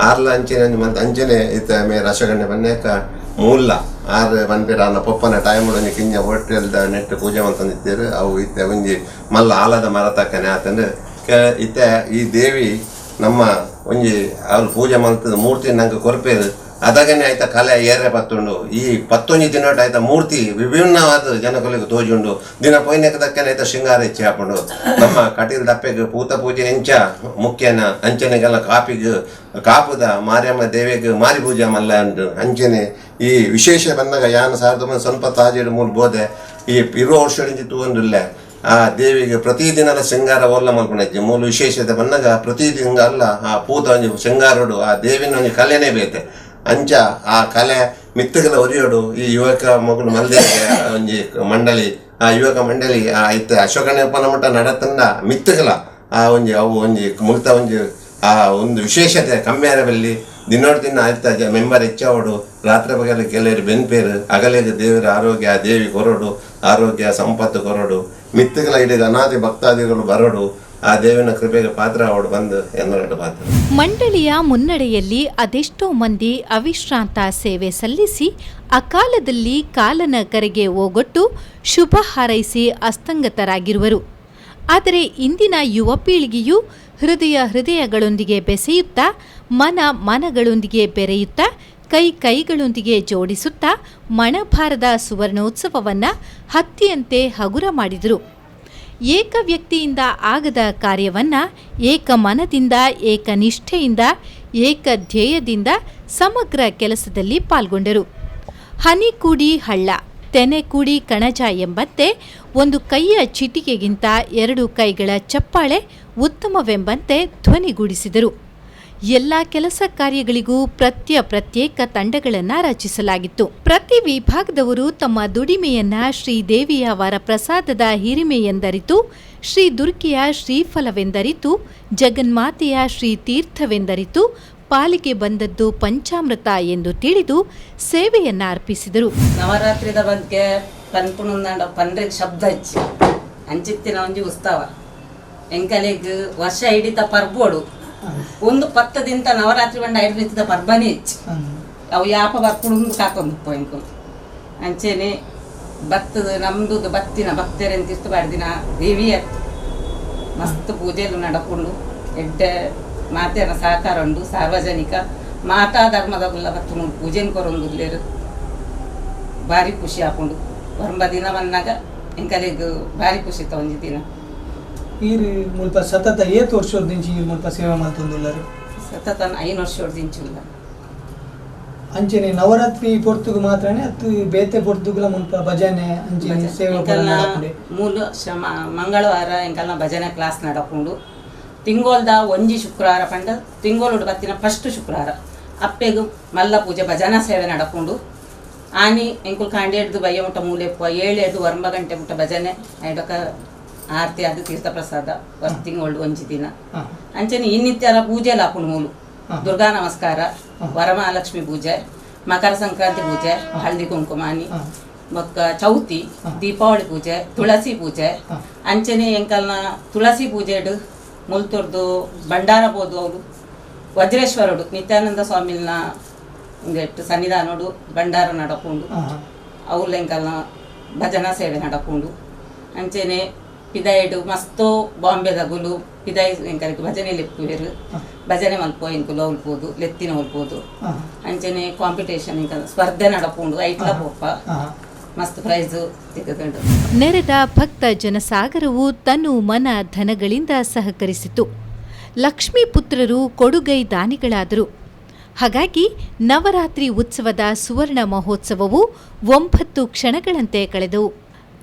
S16: ಆರ್ಲ ಅಂಚನೆ ಒಂಜಿ ಮಂತ್ ಅಂಚನೆ ಇತ್ತ ಮೇರ್ ಅಶೋಕಣ್ಣೆ ಬನ್ನೇಕ ಮೂಲ ಆರ್ ಪನ್ಪೇರು ಆರ್ನ ಪೊಪ್ಪನ ಟೈಮ್ ಒಂಜಿ ಕಿಂಜ ಹೋಟೆಲ್ದ ನೆಟ್ಟು ಪೂಜೆ ಮಂತಂದಿತ್ತೇರು. ಅವು ಇತ್ತೆ ಒಂಜಿ ಮಲ್ಲ ಆಲದ ಮರ ತಕ್ಕನೆ ಆತಂದು ಇತ್ತೆ ಈ ದೇವಿ ನಮ್ಮ ಒಂಜಿ ಅವ್ರು ಪೂಜೆ ಮಂತದ ಮೂರ್ತಿ ನಂಗೆ ಕೊರ್ಪೇರು. ಅದಾಗನೆ ಆಯ್ತಾ ಕಲೆ ಏರೆ ಪತ್ತುಂಡು ಈ 11 ದಿನ ಆಯ್ತಾ ಮೂರ್ತಿ ವಿಭಿನ್ನವಾದ ಜನಗಳಿಗೆ ತೋಜುಂಡು. ದಿನ ಪೊಯ್ನಕ್ಕೆ ದಕ್ಕನೆ ಆಯ್ತಾ ಶೃಂಗಾರ ಹೆಚ್ಚಿ ಹಾಕೊಂಡು ನಮ್ಮ ಕಟೀಲ್ ದಪ್ಪೆಗೆ ಪೂತ ಪೂಜೆ ಎಂಚ ಮುಖ್ಯನ ಅಂಚನೆಗೆಲ್ಲ ಕಾಪಿಗೆ ಕಾಪುದ ಮಾರಿಯಮ್ಮ ದೇವಿಗೆ ಮಾರಿ ಪೂಜೆ ಮಲ್ಲ ಉಂಟು. ಅಂಚನೆ ಈ ವಿಶೇಷ ಬಂದಾಗ ಯಾನ 1997 ಮೂರು ಬೋದೆ ಈ 20 ವರ್ಷದಿಂದ ತೂವೊಂದುಲ್ಲ ಆ ದೇವಿಗೆ ಪ್ರತಿದಿನದ ಶೃಂಗಾರ ಓಲ್ಲ ಮಲ್ಪುನಜ್ಜಿ ಮೂಲ ವಿಶೇಷತೆ ಬಂದಾಗ ಪ್ರತಿದಿನ ಅಲ್ಲ ಆ ಪೂತ ಒಂಜಿ ಶೃಂಗಾರಡು ಆ ದೇವಿನ ಒಂಜಿ ಕಲೆನೇ ಬೇತೆ. ಅಂಚ ಆ ಕಲೆ ಮಿತ್ತುಗಳ ಒರಿಯೋಡು ಈ ಯುವಕ ಮಗಳು ಮಲ್ದೆ ಒಂಜಿ ಮಂಡಳಿ ಆ ಯುವಕ ಮಂಡಳಿ ಐತೆ ಅಶೋಕಣ್ಣಪ್ಪನ ಮಟ್ಟ ನಡತಂಡ ಮಿತ್ತುಗಳ ಆ ಒಂಜಿ ಅವು ಒಂಜಿ ಮುಲ್ತ ಒಂಜಿ ಆ ಒಂದು ವಿಶೇಷತೆ ಕಮ್ಮಿಯಾರ ಬಲ್ಲಿ ದಿನೋಡು ದಿನ ಆಯ್ತ ಮೆಂಬರ್ ಹೆಚ್ಚಾವಡು ರಾತ್ರಿ ಬಗಲ ಕೆಲವರು ಬೆನ್ಪೇರು ಅಗಲೇಗ ದೇವರ ಆರೋಗ್ಯ ದೇವಿ ಕೊರಡು ಆರೋಗ್ಯ ಸಂಪತ್ತು ಕೊರಡು ಮಿತ್ತುಗಳ ಇಡೀ ಅನಾದಿ ಭಕ್ತಾದಿಗಳು ಬರೋಡು ಆ ದೇವಿನ ಕೃಪೆಗೆ ಪಾತ್ರ ಅವಡು ಬಂದು ಎನ್ನರಡು ಪಾತ್ರ.
S1: ಮಂಡಳಿಯ ಮುನ್ನಡೆಯಲ್ಲಿ ಅದೆಷ್ಟೋ ಮಂದಿ ಅವಿಶ್ರಾಂತ ಸೇವೆ ಸಲ್ಲಿಸಿ ಅಕಾಲದಲ್ಲಿ ಕಾಲನ ಕರೆಗೆ ಓಗೊಟ್ಟು ಶುಭ ಹಾರೈಸಿ ಅಸ್ತಂಗತರಾಗಿರುವರು. ಆದರೆ ಇಂದಿನ ಯುವ ಪೀಳಿಗೆಯು ಹೃದಯ ಹೃದಯಗಳೊಂದಿಗೆ ಬೆಸೆಯುತ್ತಾ, ಮನ ಮನಗಳೊಂದಿಗೆ ಬೆರೆಯುತ್ತಾ, ಕೈ ಕೈಗಳೊಂದಿಗೆ ಜೋಡಿಸುತ್ತಾ ಮಣಭಾರದ ಸುವರ್ಣೋತ್ಸವವನ್ನು ಹತ್ತಿಯಂತೆ ಹಗುರ ಮಾಡಿದರು. ಏಕ ವ್ಯಕ್ತಿಯಿಂದ ಆಗದ ಕಾರ್ಯವನ್ನು ಏಕ ಮನದಿಂದ, ಏಕನಿಷ್ಠೆಯಿಂದ, ಏಕ ಧ್ಯೇಯದಿಂದ ಸಮಗ್ರ ಕೆಲಸದಲ್ಲಿ ಪಾಲ್ಗೊಂಡರು. ಹನಿ ಕೂಡಿ ಹಳ್ಳ, ತೆನೆ ಕೂಡಿ ಕಣಜ ಎಂಬಂತೆ ಒಂದು ಕೈಯ ಚಿಟಿಕೆಗಿಂತ ಎರಡು ಕೈಗಳ ಚಪ್ಪಾಳೆ ಉತ್ತಮವೆಂಬಂತೆ ಧ್ವನಿಗೂಡಿಸಿದರು. ಎಲ್ಲ ಕೆಲಸ ಕಾರ್ಯಗಳಿಗೂ ಪ್ರತ್ಯೇಕ ತಂಡಗಳನ್ನು ರಚಿಸಲಾಗಿತ್ತು. ಪ್ರತಿ ವಿಭಾಗದವರು ತಮ್ಮ ದುಡಿಮೆಯನ್ನು ಶ್ರೀದೇವಿಯ ವರಪ್ರಸಾದದ ಹಿರಿಮೆಯೆಂದರಿತು, ಶ್ರೀ ದುರ್ಗೆಯ ಶ್ರೀಫಲವೆಂದರಿತು, ಜಗನ್ಮಾತೆಯ ಶ್ರೀ ತೀರ್ಥವೆಂದರಿತು, ಪಾಲಿಗೆ ಬಂದದ್ದು ಪಂಚಾಮೃತ ಎಂದು ತಿಳಿದು ಸೇವೆಯನ್ನು ಅರ್ಪಿಸಿದರು.
S17: ನವರಾತ್ರಿದ ಬಗ್ಗೆ ಪನ್ಪುಣಂದಾಂಡ ಪನ್ರೆಗ್ ಶಬ್ದ ಹಚ್ಚಿ ಅಂಚಿತ್ತಿನ ಒಂಜಿ ಉತ್ಸವ ಎಂಕಲೆಗ್ ವರ್ಷ ಹಿಡಿತ ಪರ್ಬೋಡು ಒಂದು 10 ದಿನ ನವರಾತ್ರಿ ಬಂಡ 5 ರೀತಿದ ಪರ್ಬನೇ ಹೆಚ್ಚು ಅವು ಯಾಪ ಬರ್ಪುಡು ಕಾಕೊಂದು ಎಂಕು ಅಂಚೆನೆ ಬತ್ತದ ನಮ್ದು ಬತ್ತಿನ ಭಕ್ತರೆಂತಿಸ್ತು ಬಾಡ್ದಿನ ದೇವಿಯ ಮಸ್ತ್ ಪೂಜೆಲು ನಡಕೊಂಡು ಎಡ್ಡೆ ಮಾತೆನ ಸಹಕಾರ ಉಂಡು. ಸಾರ್ವಜನಿಕ ಮಾತಾ ಧರ್ಮದಗುಲ್ಲ ಬತ್ತು ಮೂರು ಪೂಜೆನ ಕೊರೊಂದುಲ್ಲೇರು ಭಾರಿ ಖುಷಿ ಹಾಕೊಂಡು ಹೊರಂಬ ದಿನ ಬಂದಾಗ ಎಂಕಲೆಗ್ ಭಾರಿ ಖುಷಿ ಒಂಜಿ ದಿನ.
S12: ಈರು ಮುಲ್ಪ ಸತತ ಏತ್ ವರ್ಷದಿಂಚಿ ಈರು ಮುಲ್ಪ ಸೇವೆ ಮಲ್ತೊಂದುಲ್ಲರು?
S17: ಸತತ 5 ವರ್ಷದಿಂಚಿಲ್ಲ.
S12: ಅಂಚೆನೆ ನವರಾತ್ರಿ ಪೊರ್ತುಗು ಮಾತ್ರನೇ ಅತ್ತು ಬೇತೆ ಪೊರ್ತುಗುಲ ಮುಲ್ಪ ಭಜನೆ ಅಂಚೆನೆ ಸೇವೆ ನಡಪುಂಡೆ?
S17: ಮೂಲ ಮಂಗಳವಾರ ಎಂಕಲ್ನ ಭಜನೆ ಕ್ಲಾಸ್ ನಡಪುಂಡು. ತಿಂಗೋಲ್ದ ಒಂಜಿ ಶುಕ್ರವಾರ ಪಂಡ ತಿಂಗೋಲುಡು ಬತ್ತಿನ ಫಸ್ಟ್ ಶುಕ್ರವಾರ ಅಪ್ಪೆಗು ಮಲ್ಲ ಪೂಜೆ ಭಜನಾ ಸೇವೆ ನಡಪುಂಡು. ಆನಿ ಎಂಕುಲು ಕಾಂಡೆ ಹಿಡ್ದು ಬಯ್ಯ ಮುಟ್ಟ ಮೂಲೆಪ್ಪ 7 ಹಿಡ್ದು 9 ಗಂಟೆ ಮುಟ್ಟ ಭಜನೆ ಐಡೊಕ ಆರತಿ ಅದು ತೀರ್ಥ ಪ್ರಸಾದ ತಿಂಗಳು ಒಂಜಿ ದಿನ. ಅಂಚನೆ ಇನ್ನಿತ್ಯರ ಪೂಜೆ ಹಾಕೊಂಡು ಮೂಲು ದುರ್ಗಾ ನಮಸ್ಕಾರ, ವರಮಹಾಲಕ್ಷ್ಮಿ ಪೂಜೆ, ಮಕರ ಸಂಕ್ರಾಂತಿ ಪೂಜೆ, ಹಳದಿ ಕುಂಕುಮಾನಿ, ಬೊಕ್ಕ ಚೌತಿ, ದೀಪಾವಳಿ ಪೂಜೆ, ತುಳಸಿ ಪೂಜೆ. ಅಂಚನೆ ಎಂಕಲ್ನ ತುಳಸಿ ಪೂಜೆಡು ಮುಲ್ತುರ್ದು ಭಂಡಾರ ಬೋದು ಅವರು ವಜ್ರೇಶ್ವರುಡು ನಿತ್ಯಾನಂದ ಸ್ವಾಮಿನ ಸನ್ನಿಧಾನೋಡು ಭಂಡಾರ ನಡಕೊಂಡು ಅವ್ಲ ಎಂಕಲ್ನ ಭಜನಾ ಸೇವೆ ನಡಕೊಂಡು. ಅಂಚೆನೆ ಪಿದಾಯಿಡು ಮಸ್ತು ಬಾಂಬೆದಗುಲು ಪಿದಾಯಿ ಎಂಕಲಿಗೆ ಭಜನೆ ಲೆಪ್ಪುವೆರು ಭಜನೆ ಮಲ್ಪೋ ಎಂಕುಲು ಅವಲ್ಪೋದು ಲೆತ್ತಿನ ಹೊಲ್ಪೋದು. ಅಂಚೆನೆ ಕಾಂಪಿಟೇಷನ್ ಎಂಕಲ್ ಸ್ಪರ್ಧೆ ನಡಕೊಂಡು ಐಟ್ಲ ಪೋಪ ಮಸ್ತ್ ಪ್ರೈಸ್ ತೆಗೆದುಕೊಂಡು.
S1: ನೆರೆದ ಭಕ್ತ ಜನಸಾಗರವು ತನು ಮನ ಧನಗಳಿಂದ ಸಹಕರಿಸಿತು. ಲಕ್ಷ್ಮೀಪುತ್ರರು ಕೊಡುಗೈ ದಾನಿಗಳಾದರು. ಹಾಗಾಗಿ ನವರಾತ್ರಿ ಉತ್ಸವದ ಸುವರ್ಣ ಮಹೋತ್ಸವವು 9 ಕ್ಷಣಗಳಂತೆ ಕಳೆದವು.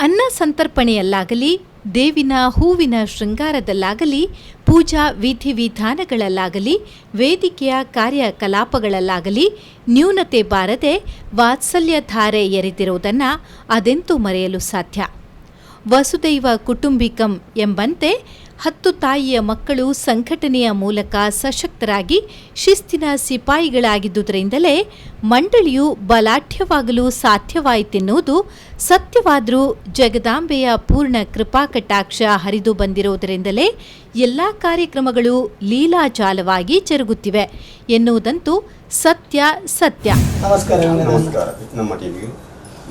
S1: ಅನ್ನ ಸಂತರ್ಪಣೆಯಲ್ಲಾಗಲಿ, ದೇವಿನ ಹೂವಿನ ಶೃಂಗಾರದಲ್ಲಾಗಲಿ, ಪೂಜಾ ವಿಧಿವಿಧಾನಗಳಲ್ಲಾಗಲಿ, ವೇದಿಕೆಯ ಕಾರ್ಯಕಲಾಪಗಳಲ್ಲಾಗಲಿ ನ್ಯೂನತೆ ಬಾರದೆ ವಾತ್ಸಲ್ಯ ಧಾರೆ ಎರೆದಿರುವುದನ್ನು ಅದೆಂತೂ ಮರೆಯಲು ಸಾಧ್ಯ. ವಸುದೈವ ಕುಟುಂಬಿಕಂ ಎಂಬಂತೆ 10 ತಾಯಿಯ ಮಕ್ಕಳು ಸಂಘಟನೆಯ ಮೂಲಕ ಸಶಕ್ತರಾಗಿ ಶಿಸ್ತಿನ ಸಿಪಾಯಿಗಳಾಗಿದ್ದುದರಿಂದಲೇ ಮಂಡಳಿಯು ಬಲಾಢ್ಯವಾಗಲು ಸಾಧ್ಯವಾಯಿತೆನ್ನುವುದು ಸತ್ಯವಾದರೂ ಜಗದಾಂಬೆಯ ಪೂರ್ಣ ಕೃಪಾಕಟಾಕ್ಷ ಹರಿದು ಬಂದಿರುವುದರಿಂದಲೇ ಎಲ್ಲ ಕಾರ್ಯಕ್ರಮಗಳು ಲೀಲಾಜಾಲವಾಗಿ ಜರುಗುತ್ತಿವೆ ಎನ್ನುವುದಂತೂ ಸತ್ಯ ಸತ್ಯ.
S12: ನಮಸ್ಕಾರ.
S18: ನಮಸ್ಕಾರ. ನಮ್ಮ ಟಿವಿಗೆ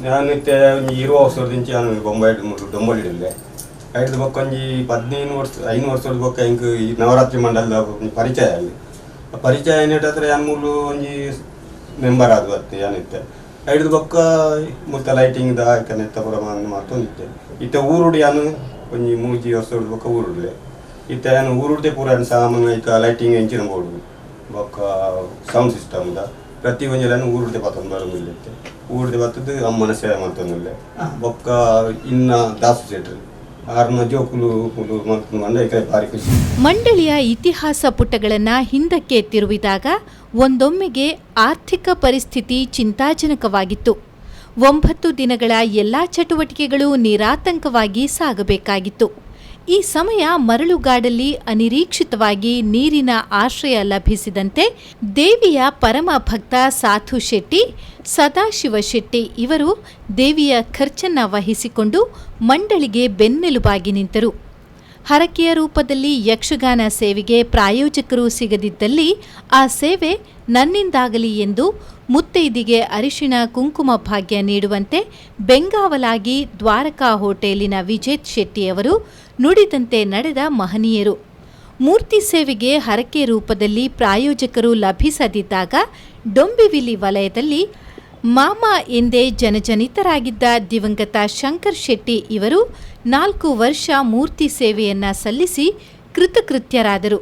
S18: ನಾನು ಇರುವ ವರ್ಷದಿಂಚಿ ನಾನು ಬೊಂಬೈ ಡೊಂಬೊಲಿಡಿಲ್ಲೆ ಐದು ಬೊಕ್ಕ ಒಂಜಿ 15 ವರ್ಷ 5 ವರ್ಷದ ಬೊಕ್ಕ ಇಂಕ್ ಈ ನವರಾತ್ರಿ ಮಂಡಲದ ಒಂಜಿ ಪರಿಚಯ ಅಲ್ಲಿ ಪರಿಚಯ ಏನಿಟ್ಟರೆ ಯಾನ್ ಮೂಲು ಒಂಜಿ ಮೆಂಬರ್ ಆದ ಬತ್ತೆ ಯಾನಿತ್ತೆ ಐದು ಬೊಕ್ಕ ಮುಲ್ತ ಲೈಟಿಂಗ್ ದ ಕನೆತ್ತ ಪೂರ ಮಾತೊಂದಿತ್ತೆ ಇತ್ತೆ ಊರುಡು ಯಾನು ಒಂಜಿ 3 ವರ್ಷದ ಬೊಕ್ಕ ಊರುಡ್ಲೆ ಇತ್ತೆ ಯಾನು ಊರುಡ್ದೆ ಪೂರ ಯಾನ್ ಸಾಮಾನು ಐತ ಲೈಟಿಂಗ್ ಎಂಚಿನ ಬೋಡು ಬೊಕ್ಕ ಸೌಂಡ್ ಸಿಸ್ಟಮ್ ದ ಪ್ರತಿ ಒಂಜಿ ಊರುಡ್ದೆ ಪತ್ತೊಂದು ಬರೋದಿಲ್ಲ ಊರುಡ್ದೆ ಬತ್ತದ್ದು ಅಮ್ಮನ ಸೇವೆ ಮಾಡ್ತೊಂದಿಲ್ಲ ಬೊಕ್ಕ ಇನ್ನ ದಾಸು ಸೆಟ್ರು
S1: ಮಂಡಳಿಯ ಇತಿಹಾಸ ಪುಟಗಳನ್ನು ಹಿಂದಕ್ಕೆ ತಿರುವಿದಾಗ ಒಂದೊಮ್ಮೆಗೆ ಆರ್ಥಿಕ ಪರಿಸ್ಥಿತಿ ಚಿಂತಾಜನಕವಾಗಿತ್ತು. 9 ದಿನಗಳ ಎಲ್ಲ ಚಟುವಟಿಕೆಗಳು ನಿರಾತಂಕವಾಗಿ ಸಾಗಬೇಕಾಗಿತ್ತು. ಈ ಸಮಯ ಮರಳುಗಾಡಲ್ಲಿ ಅನಿರೀಕ್ಷಿತವಾಗಿ ನೀರಿನ ಆಶ್ರಯ ಲಭಿಸಿದಂತೆ ದೇವಿಯ ಪರಮ ಭಕ್ತ ಸಾಧು ಶೆಟ್ಟಿ, ಸದಾಶಿವ ಶೆಟ್ಟಿ ಇವರು ದೇವಿಯ ಖರ್ಚನ್ನು ವಹಿಸಿಕೊಂಡು ಮಂಡಳಿಗೆ ಬೆನ್ನೆಲುಬಾಗಿ ನಿಂತರು. ಹರಕೆಯ ರೂಪದಲ್ಲಿ ಯಕ್ಷಗಾನ ಸೇವೆಗೆ ಪ್ರಾಯೋಜಕರು ಸಿಗದಿದ್ದಲ್ಲಿ ಆ ಸೇವೆ ನನ್ನಿಂದಾಗಲಿ ಎಂದು ಮುತ್ತೈದಿಗೆ ಅರಿಶಿಣ ಕುಂಕುಮ ಭಾಗ್ಯ ನೀಡುವಂತೆ ಬೆಂಗಾವಲಾಗಿ ದ್ವಾರಕಾ ಹೋಟೆಲಿನ ವಿಜೇತ್ ಶೆಟ್ಟಿಯವರು ನುಡಿದಂತೆ ನಡೆದ ಮಹನೀಯರು. ಮೂರ್ತಿ ಸೇವೆಗೆ ಹರಕೆ ರೂಪದಲ್ಲಿ ಪ್ರಾಯೋಜಕರು ಲಭಿಸದಿದ್ದಾಗ ಡೊಂಬಿವಿಲಿ ವಲಯದಲ್ಲಿ ಮಾಮ ಎಂದೇ ಜನಜನಿತರಾಗಿದ್ದ ದಿವಂಗತ ಶಂಕರ್ ಶೆಟ್ಟಿ ಇವರು 4 ವರ್ಷ ಮೂರ್ತಿ ಸೇವೆಯನ್ನು ಸಲ್ಲಿಸಿ ಕೃತಕೃತ್ಯರಾದರು.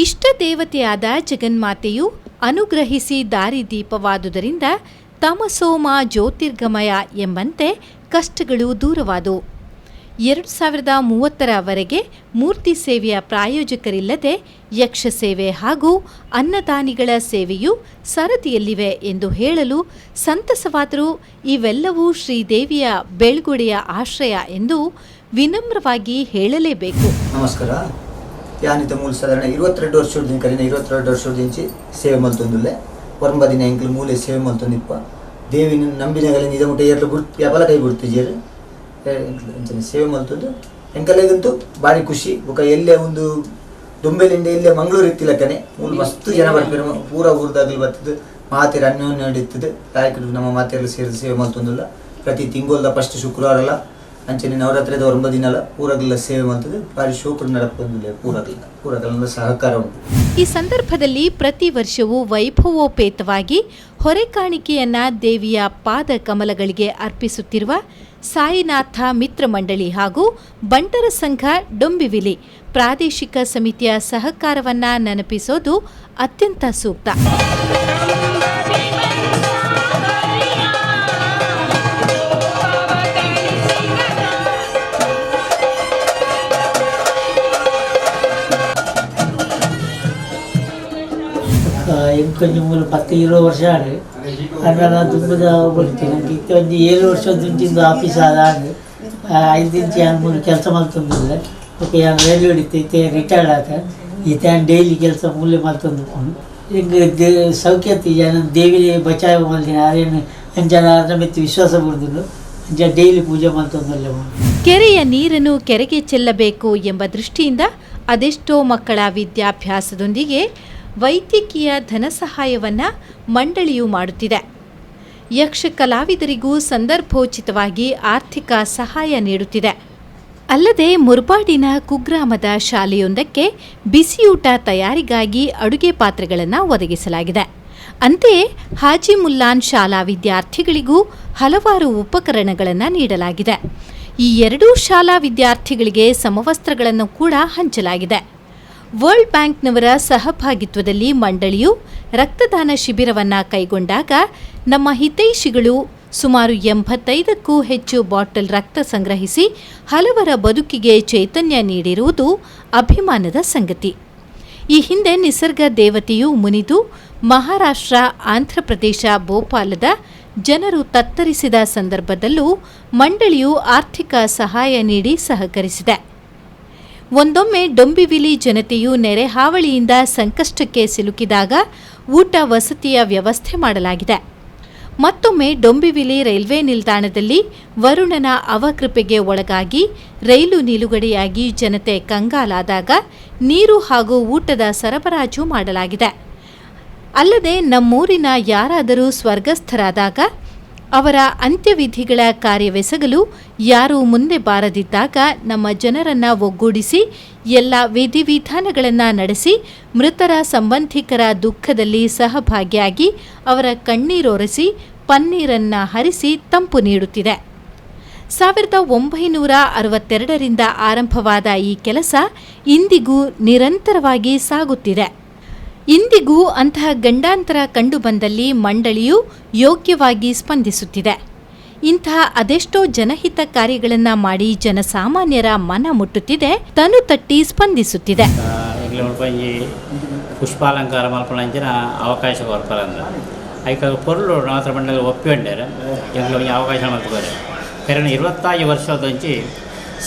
S1: ಇಷ್ಟ ದೇವತೆಯಾದ ಜಗನ್ಮಾತೆಯು ಅನುಗ್ರಹಿಸಿ ದಾರಿದೀಪವಾದುದರಿಂದ ತಮಸೋಮ ಜ್ಯೋತಿರ್ಗಮಯ ಎಂಬಂತೆ ಕಷ್ಟಗಳು ದೂರವಾದವು. 2030ರವರೆಗೆ ಮೂರ್ತಿ ಸೇವೆಯ ಪ್ರಾಯೋಜಕರಿಲ್ಲದೆ ಯಕ್ಷ ಸೇವೆ ಹಾಗೂ ಅನ್ನದಾನಿಗಳ ಸೇವೆಯು ಸರದಿಯಲ್ಲಿವೆ ಎಂದು ಹೇಳಲು ಸಂತಸವಾದರೂ ಇವೆಲ್ಲವೂ ಶ್ರೀದೇವಿಯ ಬೆಳ್ಗುಡೆಯ ಆಶ್ರಯ ಎಂದು ವಿನಮ್ರವಾಗಿ ಹೇಳಲೇಬೇಕು.
S19: ನಮಸ್ಕಾರ. ಯಾನಿತ ಮೂಲ ಸಾಧಾರಣ 22 ವರ್ಷದ ಕರೀನ 22 ವರ್ಷದಿಂಚಿ ಸೇವೆ ಮಲ್ತೊಂದುಲ್ಲೆ ಒರಂಬ ದಿನ ಎಂಕಲ್ ಮೂಲೆ ಸೇವೆ ಮಲ್ತೊಂದಿಪ್ಪ. ದೇವಿನ ನಂಬಿನಗಲ ನಿಜ ಮುಟ್ಟ ಎರಡು ಗುರ್ತು ಯಾಪಲ ಕೈ ಗುರ್ತಿಜೇರು ಅಂಚನೆ ಸೇವೆ ಮಲ್ತೊಂದು ಎಂಕಲೆಗಂತೂ ಭಾರಿ ಖುಷಿ. ಬೊಕ ಎಲ್ಲೇ ಒಂದು ದೊಂಬೆಲಿಂದ ಎಲ್ಲೇ ಮಂಗಳೂರು ಇತ್ತಿಲಕ್ಕನೆ ಮೂಲ ಮಸ್ತ್ ಜನ ಬರ್ತಾರೆ, ಪೂರ ಊರ್ದಾಗಲಿ ಬರ್ತದೆ, ಮಾತೆರ ಅನ್ಯೋನ್ಯ ಇರ್ತದೆ. ತಾಯ್ಕರು ನಮ್ಮ ಮಾತೆಲ್ಲ ಸೇರಿದ ಸೇವೆ ಮಲ್ತೊಂದುಲ್ಲ. ಪ್ರತಿ ತಿಂಗೊಲ್ದ ಫಸ್ಟ್ ಶುಕ್ರವಾರಲ್ಲ ಅಂಚನೆ ನವರಾತ್ರಿದ ಒಂಬ ದಿನಲ್ಲ ಪೂರಗಲ್ಲ ಸೇವೆ ಮಾಡ್ತದೆ. ಭಾರಿ ಶೋಕರು ನಡಪೊಂದಿಲ್ಲ ಪೂರಗಲ್ಲ ಪೂರಗಲ್ಲ ಸಹಕಾರ ಉಂಟು.
S1: ಈ ಸಂದರ್ಭದಲ್ಲಿ ಪ್ರತಿ ವರ್ಷವೂ ವೈಭವೋಪೇತವಾಗಿ ಹೊರೆ ಕಾಣಿಕೆಯನ್ನ ದೇವಿಯ ಪಾದ ಕಮಲಗಳಿಗೆ ಅರ್ಪಿಸುತ್ತಿರುವ ಸಾಯಿನಾಥ ಮಿತ್ರ ಮಂಡಳಿ ಹಾಗೂ ಬಂಟರ ಸಂಘ ಡೊಂಬಿವಿಲಿ ಪ್ರಾದೇಶಿಕ ಸಮಿತಿಯ ಸಹಕಾರವನ್ನ ನೆನಪಿಸೋದು ಅತ್ಯಂತ ಸೂಕ್ತ.
S20: ಎಂಕೊಂಜಿ ಮೂಲ 10-20 ವರ್ಷ ಆಡು ಅದನ್ನ ದುಂಬದ ಬರ್ತೀನಿ ನಂಗೆ ಇತ್ತೆ ಒಂದು 7 ವರ್ಷ ದುಂಚಿಂದು ಆಫೀಸ್ ಆದ ಆಂಡ್ 5 ಇಂಚು ಯಾನ್ ಮೂಲ ಕೆಲಸ ಮಲ್ತೊಂದಿಲ್ಲ. ಓಕೆ, ಯಾನ್ ರೈಲ್ವೆ ಇತ್ತು, ಇತ್ತೆ ರಿಟೈರ್ಡ್ ಆತ. ಇತ್ತೆ ಯಾನ್ ಡೈಲಿ ಕೆಲಸ ಮೂಲೆ ಮಲ್ತೊಂದು ಎಂಕ್ ಸೌಖ್ಯತೆ ಯಾನ್ ದೇವಿ ಬಚಾವ ಮಲ್ದಿನ ಅದೇನು ಅಂಚನ ಅದ್ರ ಮಿತ್ತು ವಿಶ್ವಾಸ ಬುಡ್ದುಂಡು ಅಂಚ ಡೈಲಿ ಪೂಜೆ ಮಲ್ತೊಂದುಲ್ಲೆ.
S1: ಕೆರೆಯ ನೀರನ್ನು ಕೆರೆಗೆ ಚೆಲ್ಲಬೇಕು ಎಂಬ ದೃಷ್ಟಿಯಿಂದ ಅದೆಷ್ಟೋ ಮಕ್ಕಳ ವಿದ್ಯಾಭ್ಯಾಸದೊಂದಿಗೆ ವೈದ್ಯಕೀಯ ಧನಸಹಾಯವನ್ನು ಮಂಡಳಿಯು ಮಾಡುತ್ತಿದೆ. ಯಕ್ಷ ಕಲಾವಿದರಿಗೂ ಸಂದರ್ಭೋಚಿತವಾಗಿ ಆರ್ಥಿಕ ಸಹಾಯ ನೀಡುತ್ತಿದೆ. ಅಲ್ಲದೆ ಮುರ್ಬಾಡಿನ ಕುಗ್ರಾಮದ ಶಾಲೆಯೊಂದಕ್ಕೆ ಬಿಸಿಯೂಟ ತಯಾರಿಗಾಗಿ ಅಡುಗೆ ಪಾತ್ರೆಗಳನ್ನು ಒದಗಿಸಲಾಗಿದೆ. ಅಂತೆಯೇ ಹಾಜಿ ಮುಲ್ಲಾನ್ ಶಾಲಾ ವಿದ್ಯಾರ್ಥಿಗಳಿಗೂ ಹಲವಾರು ಉಪಕರಣಗಳನ್ನು ನೀಡಲಾಗಿದೆ. ಈ ಎರಡೂ ಶಾಲಾ ವಿದ್ಯಾರ್ಥಿಗಳಿಗೆ ಸಮವಸ್ತ್ರಗಳನ್ನು ಕೂಡ ಹಂಚಲಾಗಿದೆ. ವರ್ಲ್ಡ್ ಬ್ಯಾಂಕ್ನವರ ಸಹಭಾಗಿತ್ವದಲ್ಲಿ ಮಂಡಳಿಯು ರಕ್ತದಾನ ಶಿಬಿರವನ್ನು ಕೈಗೊಂಡಾಗ ನಮ್ಮ ಹಿತೈಷಿಗಳು ಸುಮಾರು 85ಕ್ಕೂ ಹೆಚ್ಚು ಬಾಟಲ್ ರಕ್ತ ಸಂಗ್ರಹಿಸಿ ಹಲವರ ಬದುಕಿಗೆ ಚೈತನ್ಯ ನೀಡಿರುವುದು ಅಭಿಮಾನದ ಸಂಗತಿ. ಈ ಹಿಂದೆ ನಿಸರ್ಗ ದೇವತೆಯು ಮುನಿದು ಮಹಾರಾಷ್ಟ್ರ, ಆಂಧ್ರಪ್ರದೇಶ, ಭೋಪಾಲದ ಜನರು ತತ್ತರಿಸಿದ ಸಂದರ್ಭದಲ್ಲೂ ಮಂಡಳಿಯು ಆರ್ಥಿಕ ಸಹಾಯ ನೀಡಿ ಸಹಕರಿಸಿದೆ. ಒಂದೊಮ್ಮೆ ಡೊಂಬಿವಿಲಿ ಜನತೆಯು ನೆರೆ ಹಾವಳಿಯಿಂದ ಸಂಕಷ್ಟಕ್ಕೆ ಸಿಲುಕಿದಾಗ ಊಟ ವಸತಿಯ ವ್ಯವಸ್ಥೆ ಮಾಡಲಾಗಿದೆ. ಮತ್ತೊಮ್ಮೆ ಡೊಂಬಿವಿಲಿ ರೈಲ್ವೆ ನಿಲ್ದಾಣದಲ್ಲಿ ವರುಣನ ಅವಕೃಪೆಗೆ ಒಳಗಾಗಿ ರೈಲು ನಿಲುಗಡೆಯಾಗಿ ಜನತೆ ಕಂಗಾಲಾದಾಗ ನೀರು ಹಾಗೂ ಊಟದ ಸರಬರಾಜು ಮಾಡಲಾಗಿದೆ. ಅಲ್ಲದೆ ನಮ್ಮೂರಿನ ಯಾರಾದರೂ ಸ್ವರ್ಗಸ್ಥರಾದಾಗ ಅವರ ಅಂತ್ಯವಿಧಿಗಳ ಕಾರ್ಯವೆಸಗಲು ಯಾರೂ ಮುಂದೆ ಬಾರದಿದ್ದಾಗ ನಮ್ಮ ಜನರನ್ನು ಒಗ್ಗೂಡಿಸಿ ಎಲ್ಲ ವಿಧಿವಿಧಾನಗಳನ್ನು ನಡೆಸಿ ಮೃತರ ಸಂಬಂಧಿಕರ ದುಃಖದಲ್ಲಿ ಸಹಭಾಗಿಯಾಗಿ ಅವರ ಕಣ್ಣೀರೊರೆಸಿ ಪನ್ನೀರನ್ನು ಹರಿಸಿ ತಂಪು ನೀಡುತ್ತಿದೆ. 1962ರಿಂದ ಆರಂಭವಾದ ಈ ಕೆಲಸ ಇಂದಿಗೂ ನಿರಂತರವಾಗಿ ಸಾಗುತ್ತಿದೆ. ಇಂದಿಗೂ ಅಂತಹ ಗಂಡಾಂತರ ಕಂಡುಬಂದಲ್ಲಿ ಮಂಡಳಿಯು ಯೋಗ್ಯವಾಗಿ ಸ್ಪಂದಿಸುತ್ತಿದೆ. ಇಂತಹ ಅದೆಷ್ಟೋ ಜನಹಿತ ಕಾರ್ಯಗಳನ್ನು ಮಾಡಿ ಜನಸಾಮಾನ್ಯರ ಮನ ಮುಟ್ಟುತ್ತಿದೆ, ತನು ತಟ್ಟಿ ಸ್ಪಂದಿಸುತ್ತಿದೆ.
S21: ಪುಷ್ಪಾಲಂಕಾರ ಮಲ್ಪಣಂಚಿನ ಅವಕಾಶ ಕೊರ್ಪರಂದ ಐಕ ಪೊರ್ಲು ನವರಾತ್ರಿ ಮಂಡಲ ಒಪ್ಪಿಕೊಂಡಾರೆ ಎಂಕ್ಲ ಒಂಜಿ ಅವಕಾಶ ಮಲ್ತ್ಕೊರೆ ಕರಿನ 25 ವರ್ಷದಂಚಿ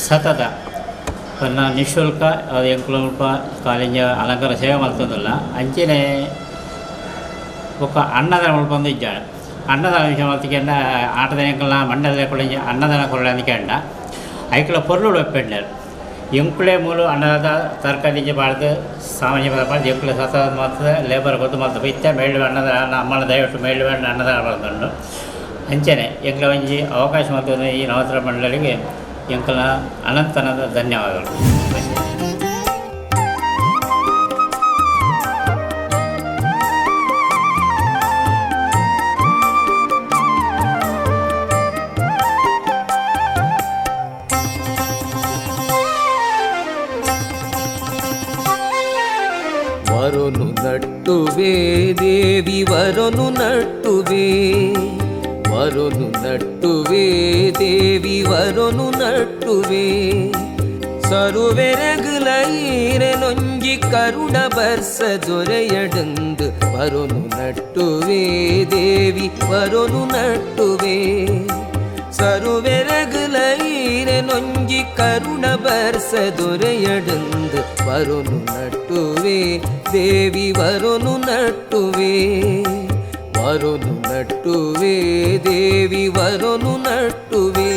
S21: ಸತತ ತನ್ನ ನಿಶುಲ್ಕ ಅದು ಎಂಕ್ಲು ಮುಲ್ಪ ಕಾಲೇಜ ಅಲಂಕಾರ ಸೇವೆ ಮಲ್ತೊಂದುಲ್ಲ ಅಂಚೆನೆ ಬೊಕ್ಕ ಅನ್ನದಾನ ಮಲ್ಪೊಂದು ಇಜ್ಜಾಂಡ್ ಅನ್ನದಾನ ವಿಷಯ ಮಲ್ತಿಕೆಂಡ ಆಟದ ಎಂಕಲ್ನ ಮಂಡಲದ ಕೊಡಂಜಿ ಅನ್ನದಾನ ಕೊರಳೆ ಅಂದ್ಕೆಂಡ ಐಕ್ಲ ಪೊರ್ಲುಡು ಒಪ್ಪೆಂಡರ್ ಎಂಕುಲೆ ಮೂಲು ಅನ್ನದಾತ ತರಕಾರಿ ಪಾಡ್ದು ಸಾಮಾನ್ಯ ಪದ ಪಾಡ್ದು ಎಂಕುಲೆ ಸತ ಮಲ್ತದೆ ಲೇಬರ್ ಗೊತ್ತು ಮಲ್ತು ಇತ್ತೆ ಮೇಳು ಅನ್ನದಾನ ಅಮ್ಮನ ದಯವಿಟ್ಟು ಮೇಳು ಅನ್ನದಾನ ಮಲ್ತೊಂಡು ಅಂಚೆನೆ ಎಂಕ್ಲ ಒಂಜಿ ಅವಕಾಶ ಮಲ್ತೊಂದು ಈ ನವರಾತ್ರಿ ಮಂಡಳಿಗೆ ಎಂಕಲ್ನ ಅನಂತನದ ಧನ್ಯವಾದಗಳು.
S22: ವರನು ನಟ್ಟುವೆ ದೇವಿ ವರನು ನಟ್ಟುವೆ ವರನು ನಟ್ಟುವೆ ದೇವಿ ವರನು ನಟ್ಟುವೆ ಸರುವೆರಗುಲೈರನೊಂಜಿ ಕರುಣ ಬರ್ಸ ದೊರೆಯಡಂದು ವರನು ನಟ್ಟುವೆ ದೇವಿ ವರನು ನಟ್ಟುವೆ ಸರುವೆರಗುಲೈರನೊಂಜಿ ಕರುಣ ಬರ್ಸ ದೊರೆಯಡಂದು ವರನು ನಟ್ಟುವೆ ದೇವಿ ವರನು ನಟ್ಟುವೆ ವರನು ನಟ್ಟುವೆ ದೇವಿ ವರನು ನಟ್ಟುವೆ.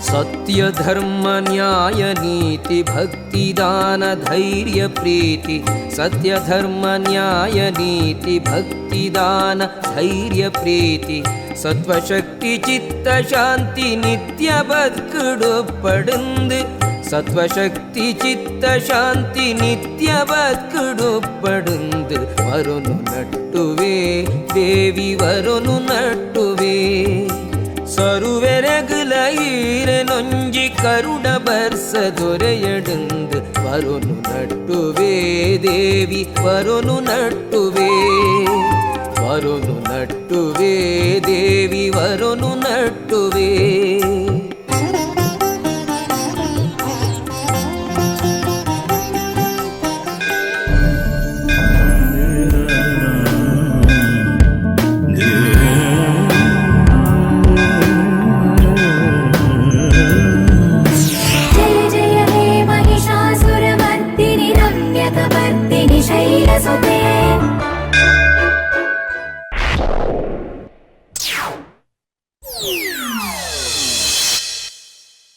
S22: ಸತ್ಯ ಧರ್ಮ ನ್ಯಾಯ ನೀತಿ ಭಕ್ತಿ ದಾನ ಧೈರ್ಯ ಪ್ರೀತಿ ಸತ್ಯ ಧರ್ಮ ನ್ಯಾಯ ನೀತಿ ಭಕ್ತಿ ದಾನ ಧೈರ್ಯ ಪ್ರೀತಿ ಸತ್ವಶಕ್ತಿ ಚಿತ್ತ ಶಾಂತಿ ನಿತ್ಯ ಬದುಕುಡು ಪಡುಂದು ಸತ್ವಶಕ್ತಿ ಚಿತ್ತ ಶಾಂತಿ ನಿತ್ಯ ಬದುಕುಡು ಪಡುಂದು ವರನು ನಟ್ಟುವೆ ದೇವಿ ವರನು ನಟ್ಟುವೆ ಸರುವೆರಗುಲೈರನೊಂಜಿ ಕರುಣ ಬರ್ಸ ದೊರೆಯಡಂದು ವರನು ನಟ್ಟುವೆ ದೇವಿ ವರನು ನಟ್ಟುವೆ ವರನು ನಟ್ಟುವೆ ದೇವಿ ವರನು ನಟ್ಟುವೆ.